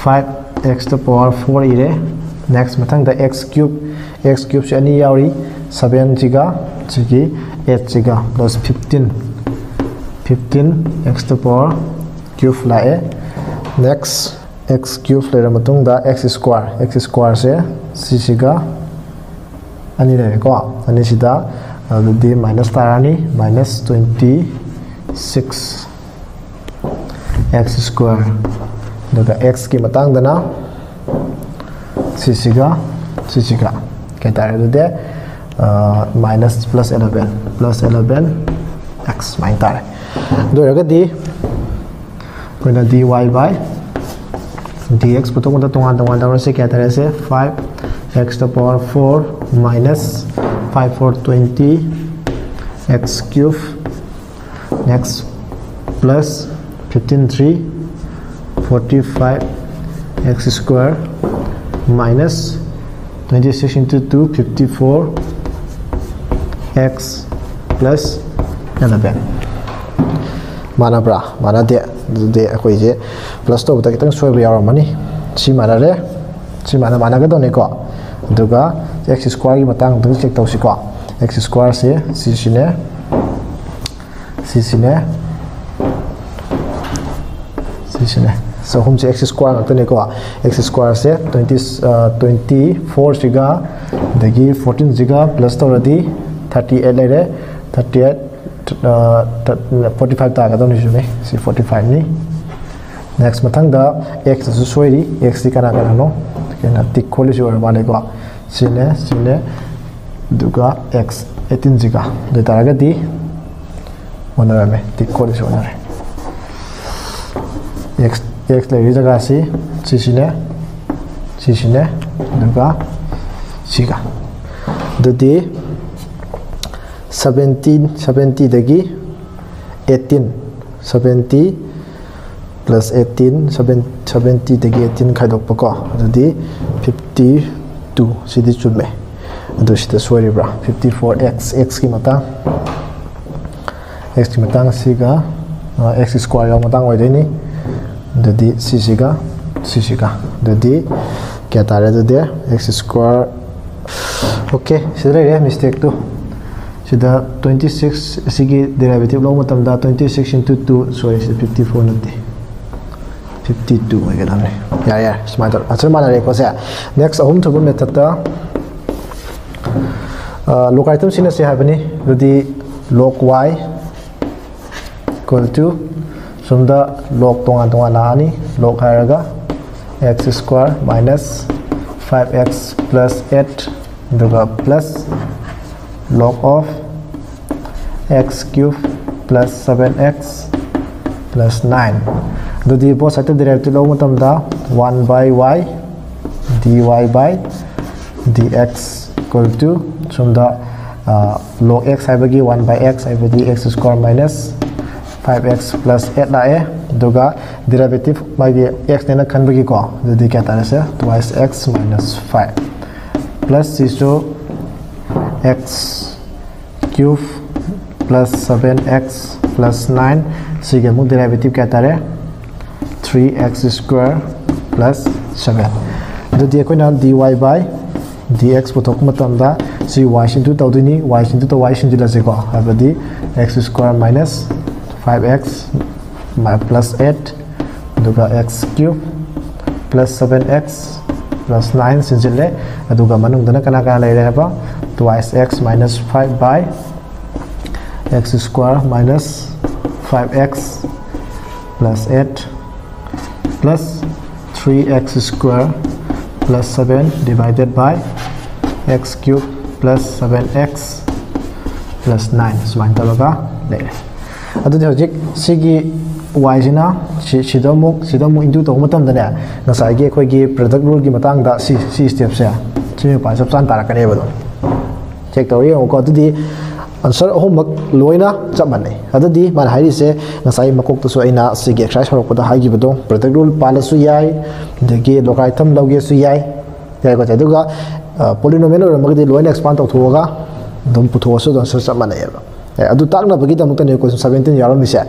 five x to power four ꯏꯔꯦ꯫ Next ꯃꯊꯪꯗ x cube, x cube ꯁꯦ ꯑꯅꯤ ꯌꯥꯎꯔꯤ, seven ꯁꯤꯒ ꯁꯤꯒꯤ eight ꯁꯤꯒ plus fifteen, fifteen x to power cube ꯂꯥꯛꯑꯦ꯫ Next x cube ꯂꯩꯔ ꯃꯇꯨꯡꯗ x square, x square ꯁꯦ ꯁꯤꯁꯤꯒ ꯑꯅꯤ ꯂꯩꯔꯦꯀꯣ꯫ ꯑꯅꯤꯁꯤꯗ ꯑꯗꯨꯗꯤ ꯃꯥꯏꯅꯁ ꯇꯥꯔꯅꯤ, minus twenty six x square, ꯑꯗꯨꯒ x ꯀꯤ ꯃꯇꯥꯡꯗꯅ ꯁꯤꯁꯤꯒ ꯁꯤꯁꯤꯒ ꯀꯩ ꯇꯥꯔꯦ ꯑꯗꯨꯗꯤ, minus plus eleven, plus eleven x ꯁꯨꯃꯥꯏꯅ ꯇꯥꯔꯦ꯫ ꯑꯗꯨ ꯑꯣꯏꯔꯒꯗꯤ ꯑꯩꯈꯣꯏꯅ dy by dx ꯄꯨꯊꯣꯛꯄꯗ ꯇꯣꯉꯥꯟ ꯇꯣꯉꯥꯟ ꯇꯧꯔꯁꯦ꯫ ꯀꯌꯥ ꯇꯥꯔꯦꯁꯦ? Five x to the power four minus five four twenty x cube, next plus fifteen three forty five x square minus twenty six into two fifty four x plus eleven꯫ ꯃꯥꯟꯅꯕ꯭ꯔꯥ? ꯃꯥꯟꯅꯗꯦ꯫ ꯑꯗꯨꯗꯤ ꯑꯩꯈꯣꯏꯁꯦ plus ꯇꯧꯕꯗ ꯈꯤꯇꯪ ꯁꯣꯏꯕ ꯌꯥꯎꯔꯝꯃꯅꯤ꯫ ꯁꯤ ꯃꯥꯟꯅꯔꯦ꯫ ꯁꯤ ꯃꯥꯟꯅ ꯃꯥꯟꯅꯒꯗꯧꯅꯤꯀꯣ꯫ ꯑꯗꯨꯒ x square ꯒꯤ ꯃꯇꯥꯡꯗꯁꯨ ꯆꯦꯛ ꯇꯧꯁꯤꯀꯣ꯫ X square ꯁꯦ ꯁꯤꯁꯤꯅꯦ, ꯁꯤꯁꯤꯅꯦ, ꯁꯤꯁꯤꯅꯦ꯫ ꯆꯍꯨꯝꯁꯦ x square ꯉꯥꯛꯇꯅꯤꯀꯣ꯫ X square ꯁꯦ twenty, twenty four ꯁꯤꯒ ꯑꯗꯒꯤ fourteen ꯁꯤꯒ ꯄ꯭ꯂꯁ ꯇꯧꯔꯗꯤ thirty eight ꯂꯩꯔꯦ꯫ Thirty eight, forty five ꯇꯥꯒꯗꯧꯅꯤ꯫ ꯆꯨꯝꯃꯦ, ꯁꯤ forty five ꯅꯤ꯫ Next, ꯃꯊꯪꯗ x ꯁꯨ ꯁꯣꯏꯔꯤ꯫ X ꯁꯤ ꯀꯅꯥ ꯀꯅꯥꯅꯣ? ꯀꯩꯅꯣ, ꯇꯤꯛ ꯈꯣꯠꯂꯤꯁꯤ ꯑꯣꯏꯔ ꯃꯥꯜꯂꯦꯀꯣ꯫ ꯁꯤꯅꯦ, ꯁꯤꯅꯦ, ꯑꯗꯨꯒ x eighteen ꯁꯤꯒ꯫ ꯑꯗꯨ ꯑꯣꯏꯇꯥꯔꯒꯗꯤ ꯑꯣꯟꯅꯔꯝꯃꯦ, ꯇꯤꯛ ꯈꯣꯠꯂꯤꯁꯤ ꯑꯣꯟꯅꯔꯦ꯫ X, x ꯂꯩꯔꯤ ꯖꯒꯥꯁꯤ ꯁꯤꯁꯤꯅꯦ, ꯁꯤꯁꯤꯅꯦ, ꯑꯗꯨꯒ ꯁꯤꯒ꯫ ꯑꯗꯨꯗꯤ seventeen, seventy ꯗꯒꯤ eighteen, seventy plus eighteen, seventy ꯗꯒꯤ eighteen ꯈꯥꯏꯗꯣꯛꯄꯀꯣ, ꯑꯗꯨꯗꯤ fifty two꯫ ꯁꯤꯗꯤ ꯆꯨꯝꯃꯦ꯫ ꯑꯗꯨ ꯁꯤꯗ ꯁꯣꯏꯔꯤꯕ꯭ꯔꯥ? Fifty four x, x ꯀꯤ ꯃꯇꯥꯡ, x ꯀꯤ ꯃꯇꯥꯡ ꯑꯁꯤꯒ, x square ꯌꯥꯎꯕ ꯃꯇꯥꯡ ꯑꯣꯏꯗꯣꯏꯅꯤ꯫ ꯑꯗꯨꯗꯤ ꯁꯤꯁꯤꯒ ꯁꯤꯁꯤꯒ, ꯑꯗꯨꯗꯤ ꯀꯌꯥ ꯇꯥꯔꯦ? ꯑꯗꯨꯗꯤ x square, okay, ꯁꯤꯗ ꯂꯩꯔꯦ mistake ꯇꯨ꯫ ꯁꯤꯗ twenty six ꯑꯁꯤꯒꯤ derivative ꯂꯧꯕ ꯃꯇꯝꯗ twenty six into two, sorry, ꯁꯤꯗ fifty four ꯅꯠꯇꯦ, fifty two ꯑꯣꯏꯒꯗꯕꯅꯤ꯫ ꯌꯥꯔꯦ, ꯌꯥꯔꯦ, ꯁꯨꯃꯥꯏꯅ ꯇꯧꯔꯦ꯫ ꯑꯟꯁꯔ ꯃꯥꯟꯅꯔꯦꯀꯣ꯫ ꯁꯦ, next, ꯑꯍꯨꯝ ꯁꯨꯕ method ꯇ Logarithm ꯁꯤꯅ ꯁꯤ ꯍꯥꯏꯕꯅꯤ꯫ ꯑꯗꯨꯗꯤ log y equal to ꯁꯣꯝꯗ log ꯇꯣꯉꯥꯟ ꯇꯣꯉꯥꯟ ꯂꯥꯛꯑꯅꯤ꯫ Log ꯍꯥꯏꯔꯒ x square minus five x plus eight, ꯑꯗꯨꯒ plus log of x cube plus seven x plus nine꯫ ꯑꯗꯨꯗꯤ both side ꯇ derivative ꯂꯧꯕ ꯃꯇꯝꯗ one by y dy by dx equal to ꯁꯣꯝꯗ log x ꯍꯥꯏꯕꯒꯤ one by x ꯍꯥꯏꯕꯗꯤ x square minus five x plus eight ꯂꯥꯛꯑꯦ꯫ ꯑꯗꯨꯒ derivative ꯃꯥꯒꯤ x ꯅꯦꯅ ꯈꯟꯕꯒꯤꯀꯣ, ꯑꯗꯨꯗꯤ ꯀꯌꯥ ꯇꯥꯔꯦꯁꯦ? Twice x minus five plus ꯁꯤꯁꯨ x cube plus seven x plus nine, ꯁꯤꯒꯤ ꯑꯃꯨꯛ derivative ꯀꯌꯥ ꯇꯥꯔꯦ? Three x square plus seven꯫ ꯑꯗꯨꯗꯤ ꯑꯩꯈꯣꯏꯅ dy by dx ꯄꯨꯊꯣꯛꯄ ꯃꯇꯝꯗ ꯁꯤ y ꯁꯤꯟꯇꯨ ꯇꯧꯗꯣꯏꯅꯤ꯫ Y ꯁꯤꯟꯇꯨ ꯇꯧ y ꯁꯤꯟꯖꯤꯜꯂꯁꯤꯀꯣ꯫ ꯍꯥꯏꯕꯗꯤ x square minus five x plus eight, ꯑꯗꯨꯒ x cube plus seven x plus nine ꯁꯤꯟꯖꯤꯜꯂꯦ꯫ ꯑꯗꯨꯒ ꯃꯅꯨꯡꯗꯅ ꯀꯅꯥ ꯀꯅꯥ ꯂꯩꯔꯦ ꯍꯥꯏꯕ? Twice x minus five by x square minus five x plus eight plus three x square plus seven divided by x cube plus seven x plus nine, ꯁꯨꯃꯥꯏꯅ ꯇꯧꯔꯒ ꯂꯩꯔꯦ꯫ ꯑꯗꯨꯗꯤ ꯍꯧꯖꯤꯛ ꯁꯤꯒꯤ y ꯁꯤꯅ ꯁꯤ ꯁꯤꯗ ꯑꯃꯨꯛ ꯁꯤꯗ ꯑꯃꯨꯛ into ꯇꯧꯕ ꯃꯇꯝꯗꯅꯦ, ꯉꯁꯥꯏꯒꯤ ꯑꯩꯈꯣꯏꯒꯤ product rule ꯒꯤ ꯃꯇꯥꯡꯗ ꯁꯤ ꯁꯤ step ꯁꯦ, ꯁꯤ ꯃꯄꯥ ꯆꯞ ꯆꯥꯅ ꯇꯥꯔꯛꯀꯅꯦꯕ꯫ ꯑꯗꯨꯝ check ꯇꯧꯔ ꯌꯦꯡꯉꯨꯀꯣ꯫ ꯑꯗꯨꯗꯤ answer ꯑꯍꯨꯝꯃꯛ ꯂꯣꯏꯅ ꯆꯞ ꯃꯥꯟꯅꯩ꯫ ꯑꯗꯨꯗꯤ ꯃꯥꯅ ꯍꯥꯏꯔꯤꯁꯦ ꯉꯁꯥꯏ ꯃꯀꯣꯛꯇꯁꯨ ꯑꯩꯅ ꯁꯤꯒꯤ exercise ꯍꯧꯔꯛꯄꯗ ꯍꯥꯏꯈꯤꯕꯗꯣ, product rule ꯄꯥꯜꯂꯁꯨ ꯌꯥꯏ, ꯑꯗꯒꯤ logarithm ꯂꯧꯒꯦꯁꯨ ꯌꯥꯏ, ꯌꯥꯏꯀꯣ꯫ ꯑꯗꯨꯒ polynomial ꯑꯣꯏꯔꯝꯃꯒꯗꯤ ꯂꯣꯏꯅ expand ꯇꯧꯊꯣꯛꯑꯒ ꯑꯗꯨꯝ ꯄꯨꯊꯣꯛꯑꯁꯨ ꯑꯗꯨꯝ answer ꯆꯞ ꯃꯥꯟꯅꯩꯌꯦꯕ꯫ ꯑꯗꯨ ꯇꯥꯛꯅꯕꯒꯤꯗꯃꯛꯇꯅꯦ question seventeen ꯌꯥꯎꯔꯝꯃꯤꯁꯦ꯫